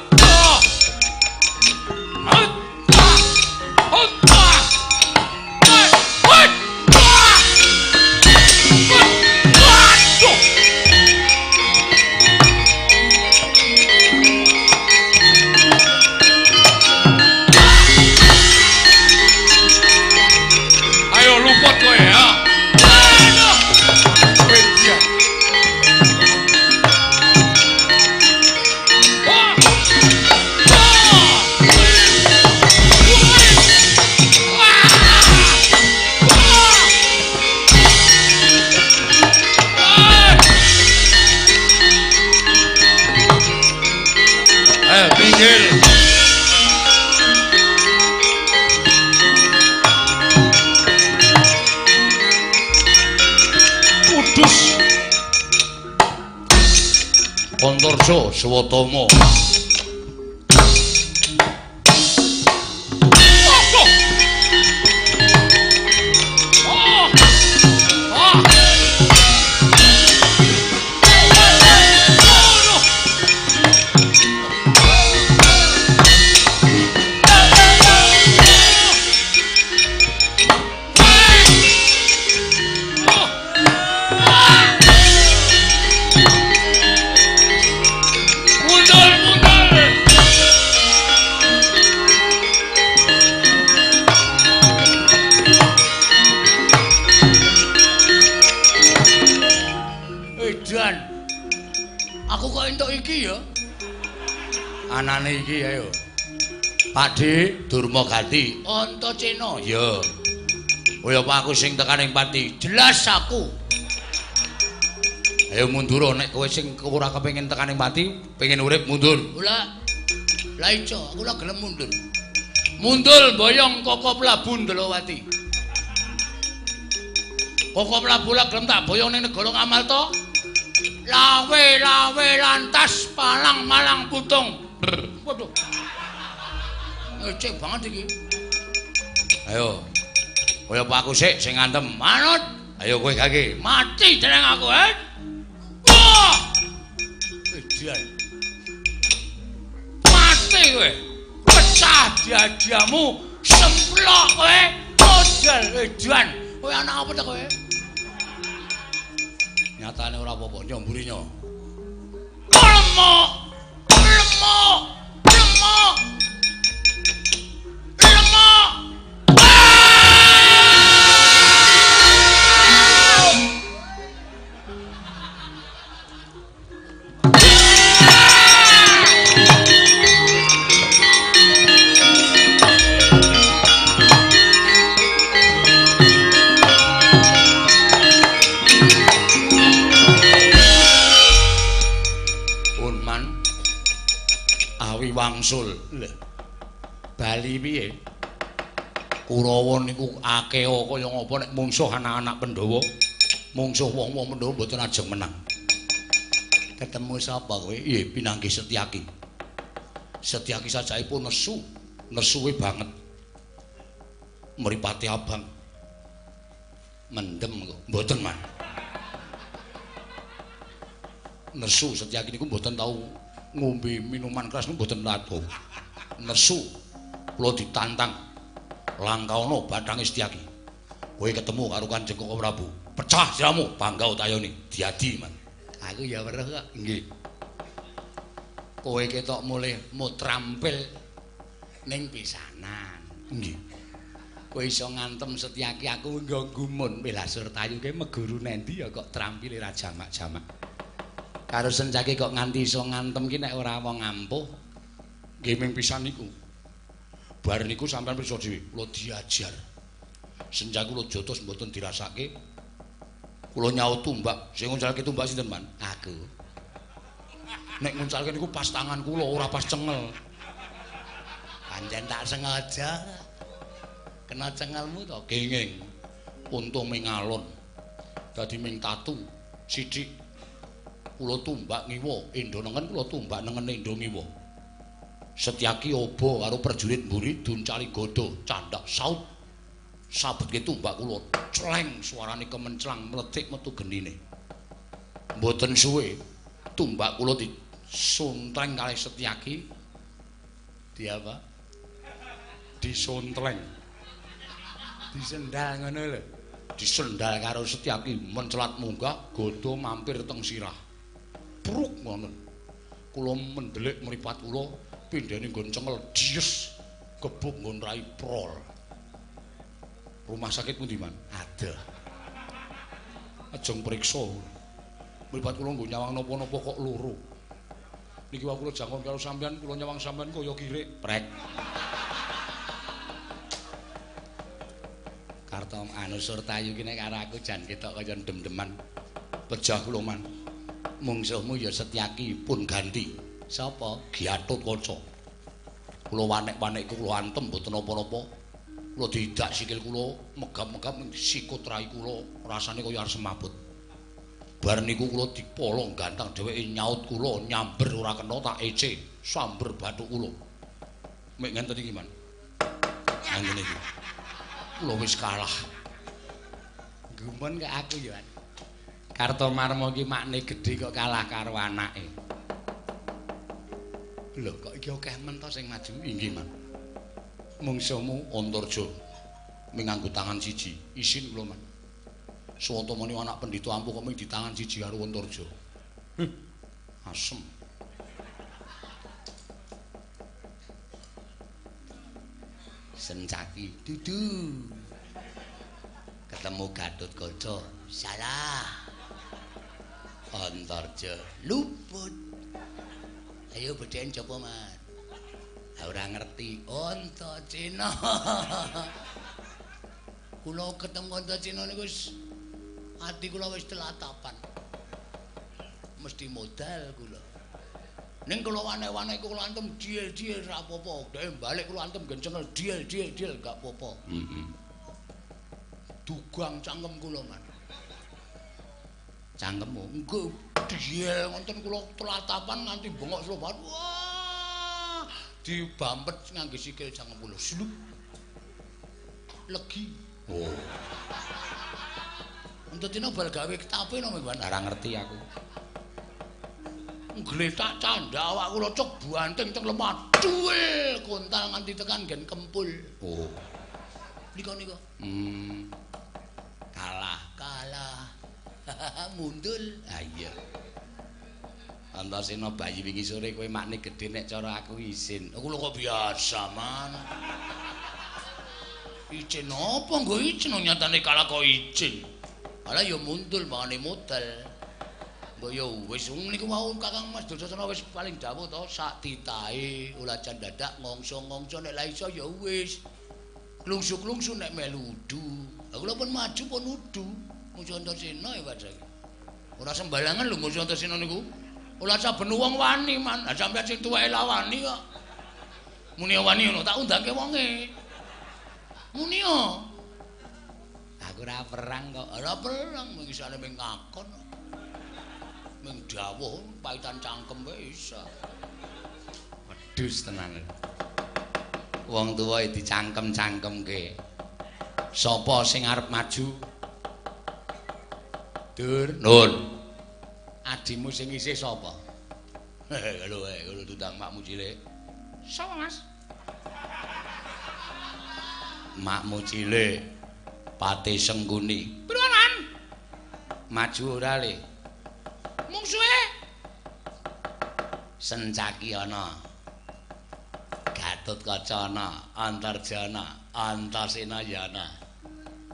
Ayo luput kowe ya. Minggir. Kudus. Antarja Swatama. Aku kok entuk iki ya. Anane iki ayo. Pakde Durma Gati, Antasena. Ya. Kaya apa aku sing tekan ing pati? Jelas aku. Ayo mundur nek kowe sing ora kepengin tekan ing pati, pengen urip mundur. Lah. Lah iso, aku lah gelem mundur. Mundur boyong Koko Prabu Ndalawati. Koko Prabu lah gelem tak boyong ning negara Ngamarta. Lawe lawe lantas palang malang putung. Waduh. Ngecek banget iki. Ayo. Kaya apa aku sik sing ngantem? Manut. Ayo kowe gage. Mati jeneng aku, eh. Wah. Edan. Mati kowe. Pecah diadiamu, semplok kowe. Modal edan. Kowe anak apa ta kowe? Nyatane ora apa-apa, nyomburi nyo. Lemok. Lemok. Lemok. Lemok. Wangsul. Lha. Bali piye? Kurawa niku akeh kaya ngapa nek mungsuh anak-anak Pandhawa, mungsuh wong-wong Pandhawa mboten ajeng menang. Ketemu sapa kowe? Nggih, pinanggih Setyaki. Setyaki sajaipun nesu, nesuwe banget. Mripate abang. Mendem kok. Mboten, Man. Nesu Setyaki niku mboten tau ngombe minuman keras niku mboten tau. Nesu kula ditantang. Langkaana bathange Setyaki. Kowe ketemu karo Kanjeng Koko Prabu. Pecah siramu, bangga utayone. Diadi, Man. Aku ya weruh kok. Nggih. Kowe ketok mulih mutrampil ning pisanan. Nggih. Kowe iso ngantem Setyaki aku nggo gumun Belasur Tayu ke meguru nendi ya kok trampile ra jamak-jamak. Karo Setyaki kok nganti iso ngantem ki nek ora wong ampuh. Nggih ming pisan niku. Bar niku sampean pirsa dhewe, kula diajar. Senjak kula jotos mboten dirasake. Kula nyaut tumbak, sing nguncalke tumbak sinten, Man? Aku. Nek nguncalke niku pas tangan kula, ora pas cengel. Pancen tak sengaja. Kena cengelmu to? Kenging. Unta ming alon. Dadi ming tatu sithik. Kula tumbak ngiwa, endo nengen kula tumbak nengen endo ngiwa. Setyaki obo karo prajurit mburi duncali gada candhak saut. Sabetke tumbak kula cleng suarane kemenclang mlethik metu genine. Mboten suwe tumbak kula disontreng kalih Setyaki. Di apa? Disontreng. Disendal ngono lho. Disendal karo Setyaki mencelat munggah gada mampir teng sirah. Pruk ngono. Kula mendelik mripat kula pindhane nggon cengel dies gebuk nggon rai prol. Rumah sakit pundi, Man? Aduh. Ajeng priksa. Mripat kula nggo nyawang napa-napa kok loro. Niki wae kula jangkon karo sampean, kula nyawang sampean kaya kirik. Prek. Kartom anu Surtayu ki nek karo aku jan ketok kaya ndem-ndeman. Pejah kula, Man. Mungsuhmu ya Setyaki pun ganti. Sapa? Gatotkaca. Kula wanek-wanekku kula antem mboten napa-napa. Kula diidak sikil kula, megap-megap sikut rai kula, rasane kaya arep semaput. Bar niku kula dipolong gantang dheweke nyaut kula, nyamber ora kena tak ece, samber bathuk kula. Mek ngenten iki, Man. Ngenten iki. Kula wis kalah. Gumun kok aku ya, Man. Kartomarma iki makne gedhe kok kalah karo anake. Lho kok iki akeh men to sing maju? Inggih, Man. Mungsuhmu Antarja ming nganggo tangan siji. Isin kula, Man. Suwanta meni anak pendhita ampuh kok ming ditangan siji karo Antarja. Asem. Sencaki dudu. Ketemu Gatotkaca. Salah. Antarja luput. Ayo bedhen coba, Man. Ora ngerti Antasena. Kula ketemu Antasena niku wis ati kula wis telatapan. Mesti modal kula. Ning kula wane-wane kula antem diel-diel ra apa-apa. Dhek balik kula antem gencengel diel-diel-diel gak apa-apa. Heeh. Dugang cangkem kula, Man. Cangkemmu nggih diel ngoten kula telatapan nganti bengok sloban. Wah, dibampet ngangge sikil cangkem kula. Slup. Legi. Oh. Antasena bal gawe ketape no, Man. Ora ngerti aku. Ngletak candha awak kula cek banting teng lemah. Duel kontal nganti tekan nggen kempul. Oh. Nika nika. Kalah, kalah. Mundul. Ha iya. Antasena bayi wingi sore kowe makne gedhe nek cara aku isin. Aku lho kok biasa, Man. Izin apa nggo izin nyatane kalah kok izin. Alah ya mundul mangane modal. Mbok ya wis niku wau Kakang Mas Dursasana wis paling dawuh to sak titahe ulajan dadak ngongso-ngongso nek la iso ya wis. Klungsu-klungsu nek melu udu. Aku lho pun maju pun udu. Musuh Antasena ya Pak. Ora sembarangan lho musuh Antasena niku. Ora saben wong wani, Man. Lah sampeyan sing tuweke lawani kok. Muni wani ngono tak undangke wonge. Muni yo. Aku ora perang kok. Ora perang mung isane mung ngakon. Mung dawuh paitan cangkem wae iso. Wedhus tenan. Wong tuwa dicangkem-cangkemke. Sapa sing arep maju? Dur, Nun. Adimu sing isih sapa? Lho, lho tundang makmu cilik. Sapa, Mas? Makmu cilik. Pate Sengguni. Priwe, Maju ora, Le? Mungsuhe Sencaki ana. Gatotkaca ana, Antarja ana, Antasena ya ana.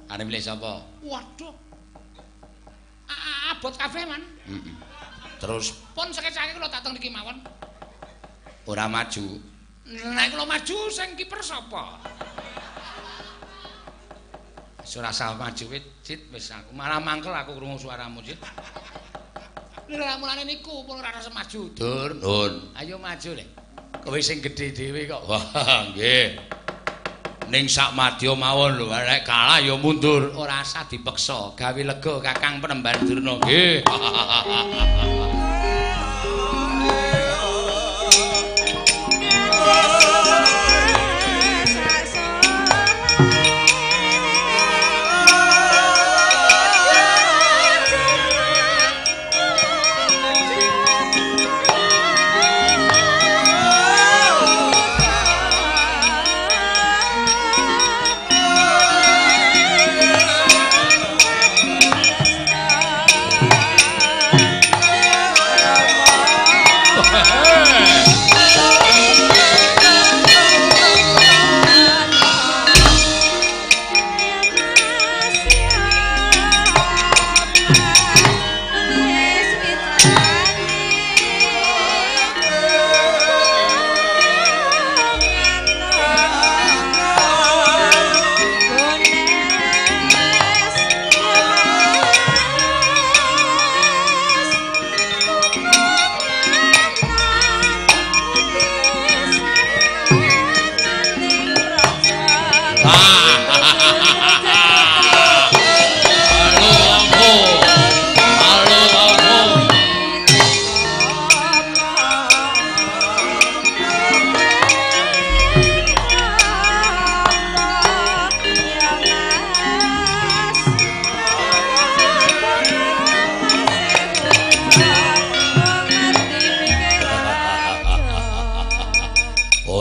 Arep milih sapa? Waduh. Abot kabeh, Man. Heeh. Terus pun sekecake kula dateng niki mawon. Ora maju. Nek kula maju sing kiper sapa? Wis ora usah maju wit, Cit, wis aku malah mangkel aku krungu suaramu, Cit. Lha mulane niku pun ora rasa maju. Dur, Nun. Ayo maju, Le. Kowe sing gedhe dhewe kok. Wah, nggih. Ning sak madya mawon lho, nek kalah ya mundur, ora usah dipeksa. Gawe lega Kakang Penemban Durna. Nggih.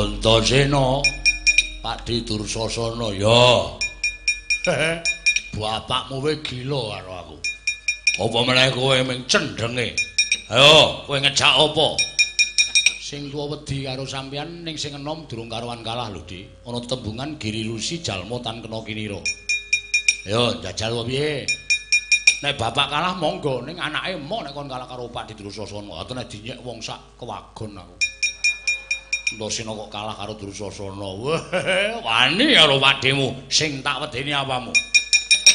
Antasena, Pakde Dursasana ya. Bapakmu we gila karo aku. Apa meneh kowe ming cendhenge? Ayo, kowe ngejak apa? Sing tuwa wedi karo sampeyan ning sing enom durung karuan kalah lho, Dik. Ana tembungan Giri Rusi jalma tan kena kinira. Ayo, njajal piye? Nek bapak kalah monggo, ning anake emoh nek kon kalah karo Pakde Dursasana. Atau nek dinyek wong sak kewagon aku. Antasena kok kalah karo Dursasana. Wah, wani karo pakdemu sing tak wedeni apamu.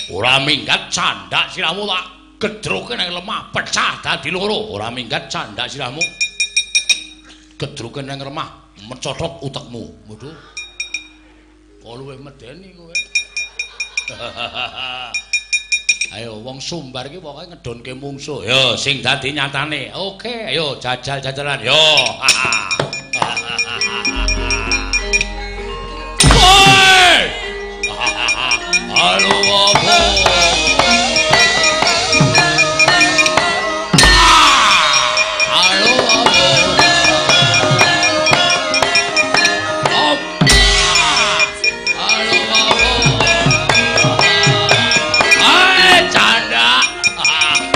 Ora minggat candhak sirahmu tak gedroke nang lemah pecah dadi loro. Ora minggat candhak sirahmu gedroke nang lemah mecotot utekmu. Waduh. Kok luwih medeni kowe. Ayo wong Sumbar iki pokoke ngedonke mungsuh. Yo sing dadi nyatane. Oke, ayo jajal-jajalan. Yo. Woi! Halo apa? Halo apa? Halo apa? Hai canda.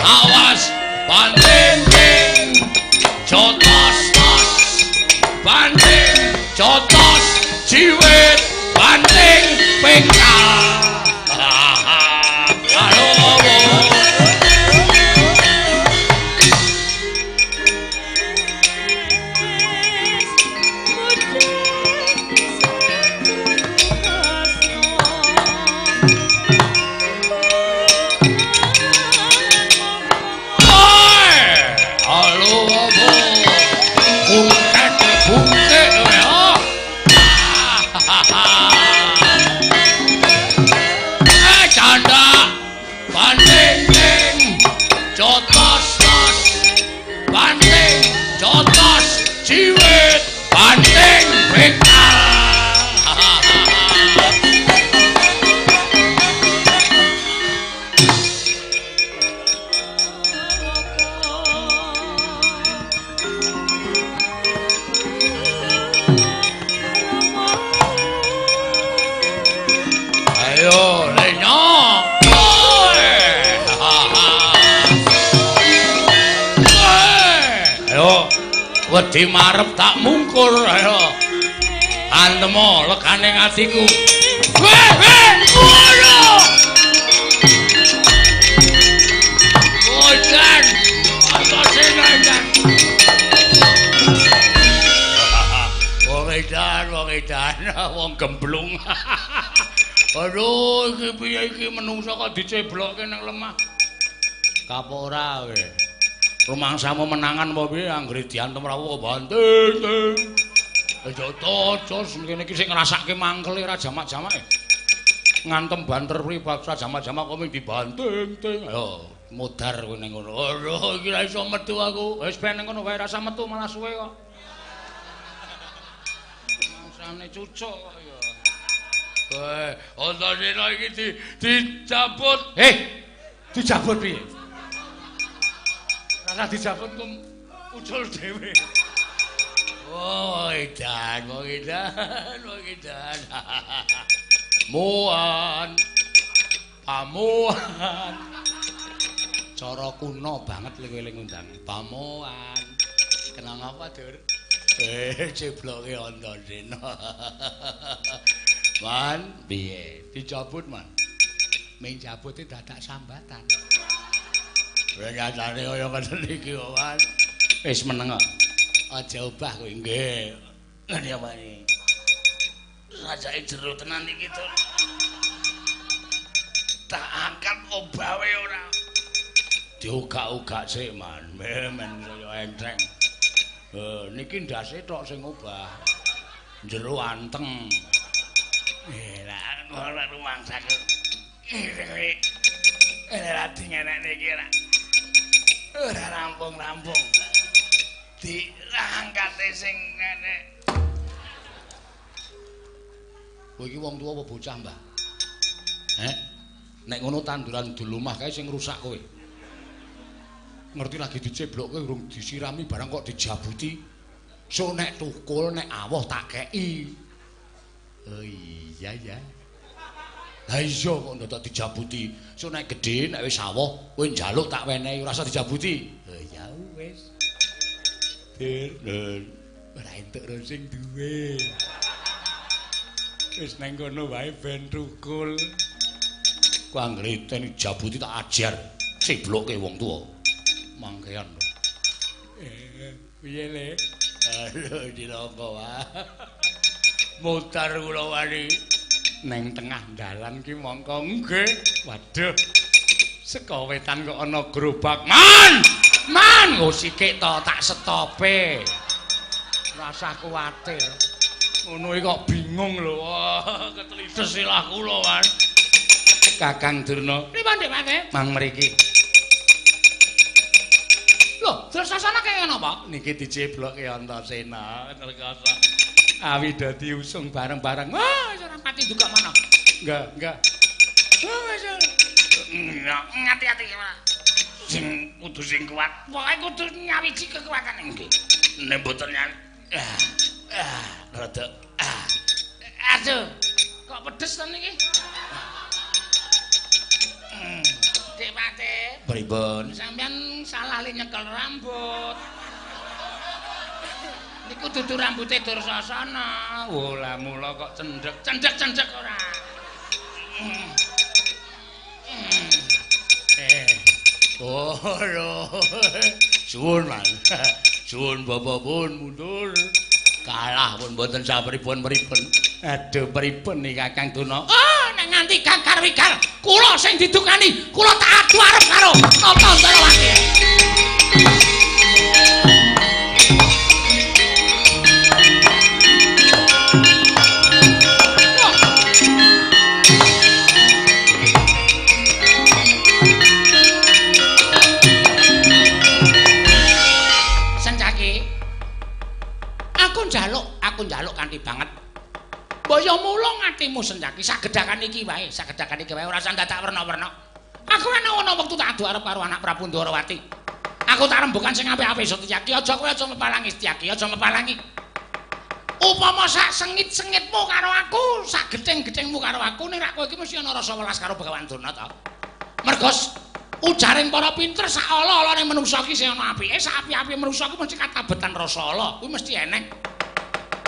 Awas banting jotos tos. Banting jotos jiwit banting pengkal. Halo apa? Halo apa? Bungkek bungkek kowe. Eh canda banting jotos tos banting jotos jiwit banting pengkal. Ayo lenyo. Ayo wedi marep tak mungkur. Ayo antemo legane atiku. Weh weh ngono. Ojan Antasena edan. Wong edan, wong edan, wong gemblung. Aduh, iki piye iki menungsa kok diceblokke nang lemah. Kapok ora kowe. Rumangsamu menangan apa piye anggere diantem rawuh banting. Aja aja kene iki sing ngrasake mangkele ora jamak-jamake. Ngantem banter pripaksa jamak-jamak kok mung dibanting ting. Ayo modar kowe ning ngono. Aduh iki ra iso metu aku. Wis ben ning ngono wae rasa metu malah suwe kok. Mangsane cucuk kok ya. Weh, Antasena iki dicabut. Dijabut piye? Rasa dijabut kum ucul dhewe. Oh, edan, wong edan, wong edan. Muan. Pamuan. Cara kuno banget lek kowe ngundang. Pamuan. Kenang apa, Dur? Cebloke Antasena. Man, piye? Dicabut, Man. Ming jabuti dadak sambatan. Nyatane kaya ngene iki kok, Man. Wis meneng kok. Aja obah kowe. Nggih. Ngene apa iki? Rajake jero tenan iki, Dur. Tak angkat obahe ora. Diugak-ugak sik, Man. Men saya enteng. Niki ndase tok sing obah. Jero anteng. Lah ora rumangsaku. Ora dingenekne iki ora. Ora rampung-rampung. Diangkate sing ngene. Kowe iki wong tuwa apa bocah, Mbah? Heh? Nek ngono tanduran dulumah kae sing rusak kowe. Ngerti lagi diceblokke urung disirami barang kok dijabuti. Sok nek tukul nek awoh tak kei. Oh iya ya. Lah iya kok ndak dijabuti. Sok nek gedhe nek wis awoh kowe njaluk tak wenehi ora usah dijabuti. Oh ya wis. Dur, ora entuk ro sing duwe. Wis nang kono wae ben tukul. Ku anggere dijabuti tak ajar. Ceblokke wong tuwa. Mangkean lho. Piye le? Aduh cilaka wae. Mutar kula wani neng tengah dalan ki mongko nggih. Waduh. Saka wetan kok ana gerobak. Man! Man, nggo sikik to tak setope. Rasah kuwatir. Ngono iki kok bingung lho. Wah, ketlides silah kula, Man. Kakang Durna. Pripun, Dik Mate? Mang mriki. Lho, Dursasana kaya napa? Niki diceblokke Antasena ngrekasa. Awi dadi usung bareng-bareng. Wah, wis ora pati duga mana. Enggak, enggak. Wah, wis. Ngati-ati ora. Sing kudu sing kuat. Pokoke kudu nyawiji kekuatan nggih. Nek mboten nyawi. Rada. Aduh. Kok pedes to niki? Dik Pate. Pripun? Sampeyan salah le nyekel rambut. Niku dudu rambute Dursasana. Oh, lah mula kok cendhek. Cendhek-cendhek ora. Oh, lho. Suwun, Man. Suwun bapak pun mundur. Kalah pun mboten sapripun-pripun. Aduh, pripun niki Kakang Durna? Oh, nek nganti gagar wigar, kula sing didukani, kula tak adu arep karo Nata Ndarawati. Sencaki. Aku njaluk kanthi banget. Mbaya mula atimu Sencaki sagedhakan iki wae, sagedhakan iki wae ora usah dadak werna-werna. Aku ana wektu tak adu arep karo anak Prabu Ndorowati. Aku tak rembukan sing apik-apik Setyaki, aja kowe aja mepalangi Setyaki, aja mepalangi. Upama sak sengit-sengitmu karo aku, sak gething-gethingmu karo aku, ning rak kowe iki mesti ana rasa welas karo Begawan Durna ta. Mergo ujaring para pinter sak ala-alane manungsa iki sing ana apike, sak api-apike manungsa iki mesti katabetan rasa ala, kuwi mesti eneng.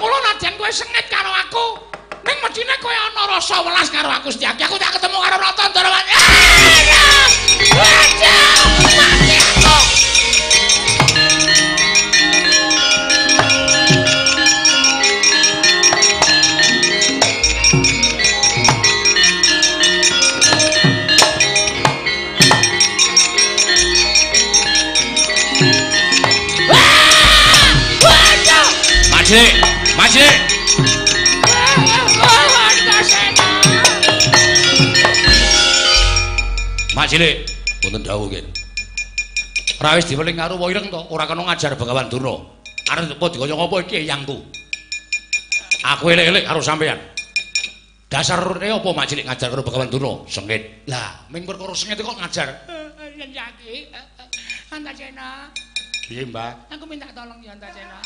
Mula nadyan kowe sengit karo aku, ning mestine kowe ana rasa welas karo aku Setyaki. Aku tak ketemu karo Rata Ndarawati. Waduh, mati aku. Waduh. Maju. Maju. Mak cilik, wonten dawuh nggih. Ora wis diweling karo wa ireng to, ora kena ngajar Begawan Durna. Arep apa dikaya ngapa iki eyangku. Aku elek-elek karo sampean. Dasare apa mak cilik ngajar karo Begawan Durna? Sengit. Lah, ming perkara sengit kok ngajar. Yen yaki. Antasena. Piye, Mbah? Aku minta tolong ya Antasena.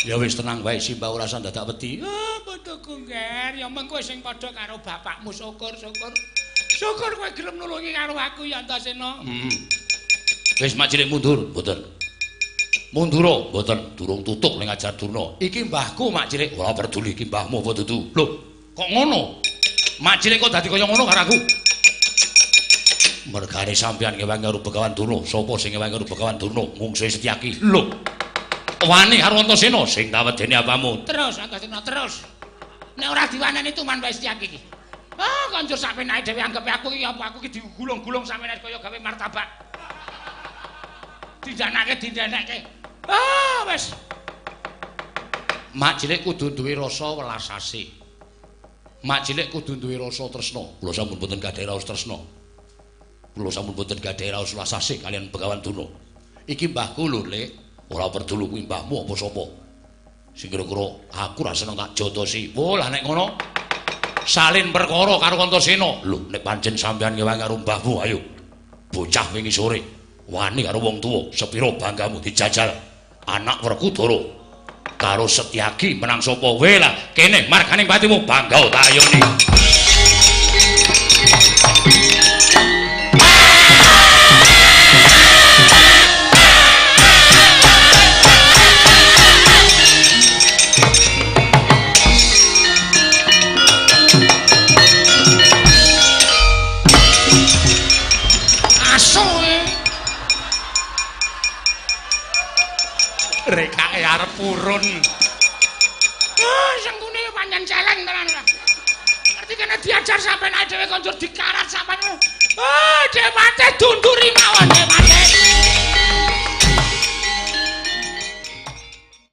Ya wis tenang wae, Simbah ora usah dadak wedi. Ah, putuku ngger, ya meng kowe sing padha karo bapakmu, syukur-syukur. Syukur kowe gelem nulungi karo aku ya Antasena. Heeh. Wis mak cilik mundur, mboten. Mundura, mboten, durung tutuk ning ajar Durna. Iki mbahku mak cilik, ora peduli iki mbahmu apa dudu. Lho, kok ngono? Mak cilik kok dadi kaya ngono karo aku? Mergane sampeyan ngewangi karo Begawan Durna, sapa sing ngewangi karo Begawan Durna? Mungsuhe Setyaki. Lho. Wani karo Antasena sing tawedene apamu? Terus Antasena terus. Nek ora diwaneni tuman wae Setyaki iki. Ah, konjur sakpenake dhewe anggepe aku iki apa aku iki digulung-gulung sakpenake kaya gawe martabak. Dindanake dindanake. Ah, wis. Mak cilik kudu duwe rasa welas asih. Mak cilik kudu duwe rasa tresna. Kula sampun boten gadhahi raos tresna. Kula sampun boten gadhahi raos welas asih kaliyan Begawan Durna. Iki mbahku lho, Lek. Ora peduli kuwi mbahmu apa sapa. Sing kira-kira aku ora seneng tak jotosi. Wo lah nek ngono salin perkara karo Antasena. Lho nek pancen sampeyan ngewangi karo mbahmu ayo. Bocah wingi sore wani karo wong tuwa, sepira banggamu dijajal anak Werkudara karo Setyaki menang sapa? We lah kene marganing patimu bangga tak ayoni. Rekake arep purun. Ah, sengkune pancen celeng tenan ora. Ngerti kene diajar sampean dhewe konjur dikarat sampean. Ah, dhewe mate dunduri mawon dhewe mate.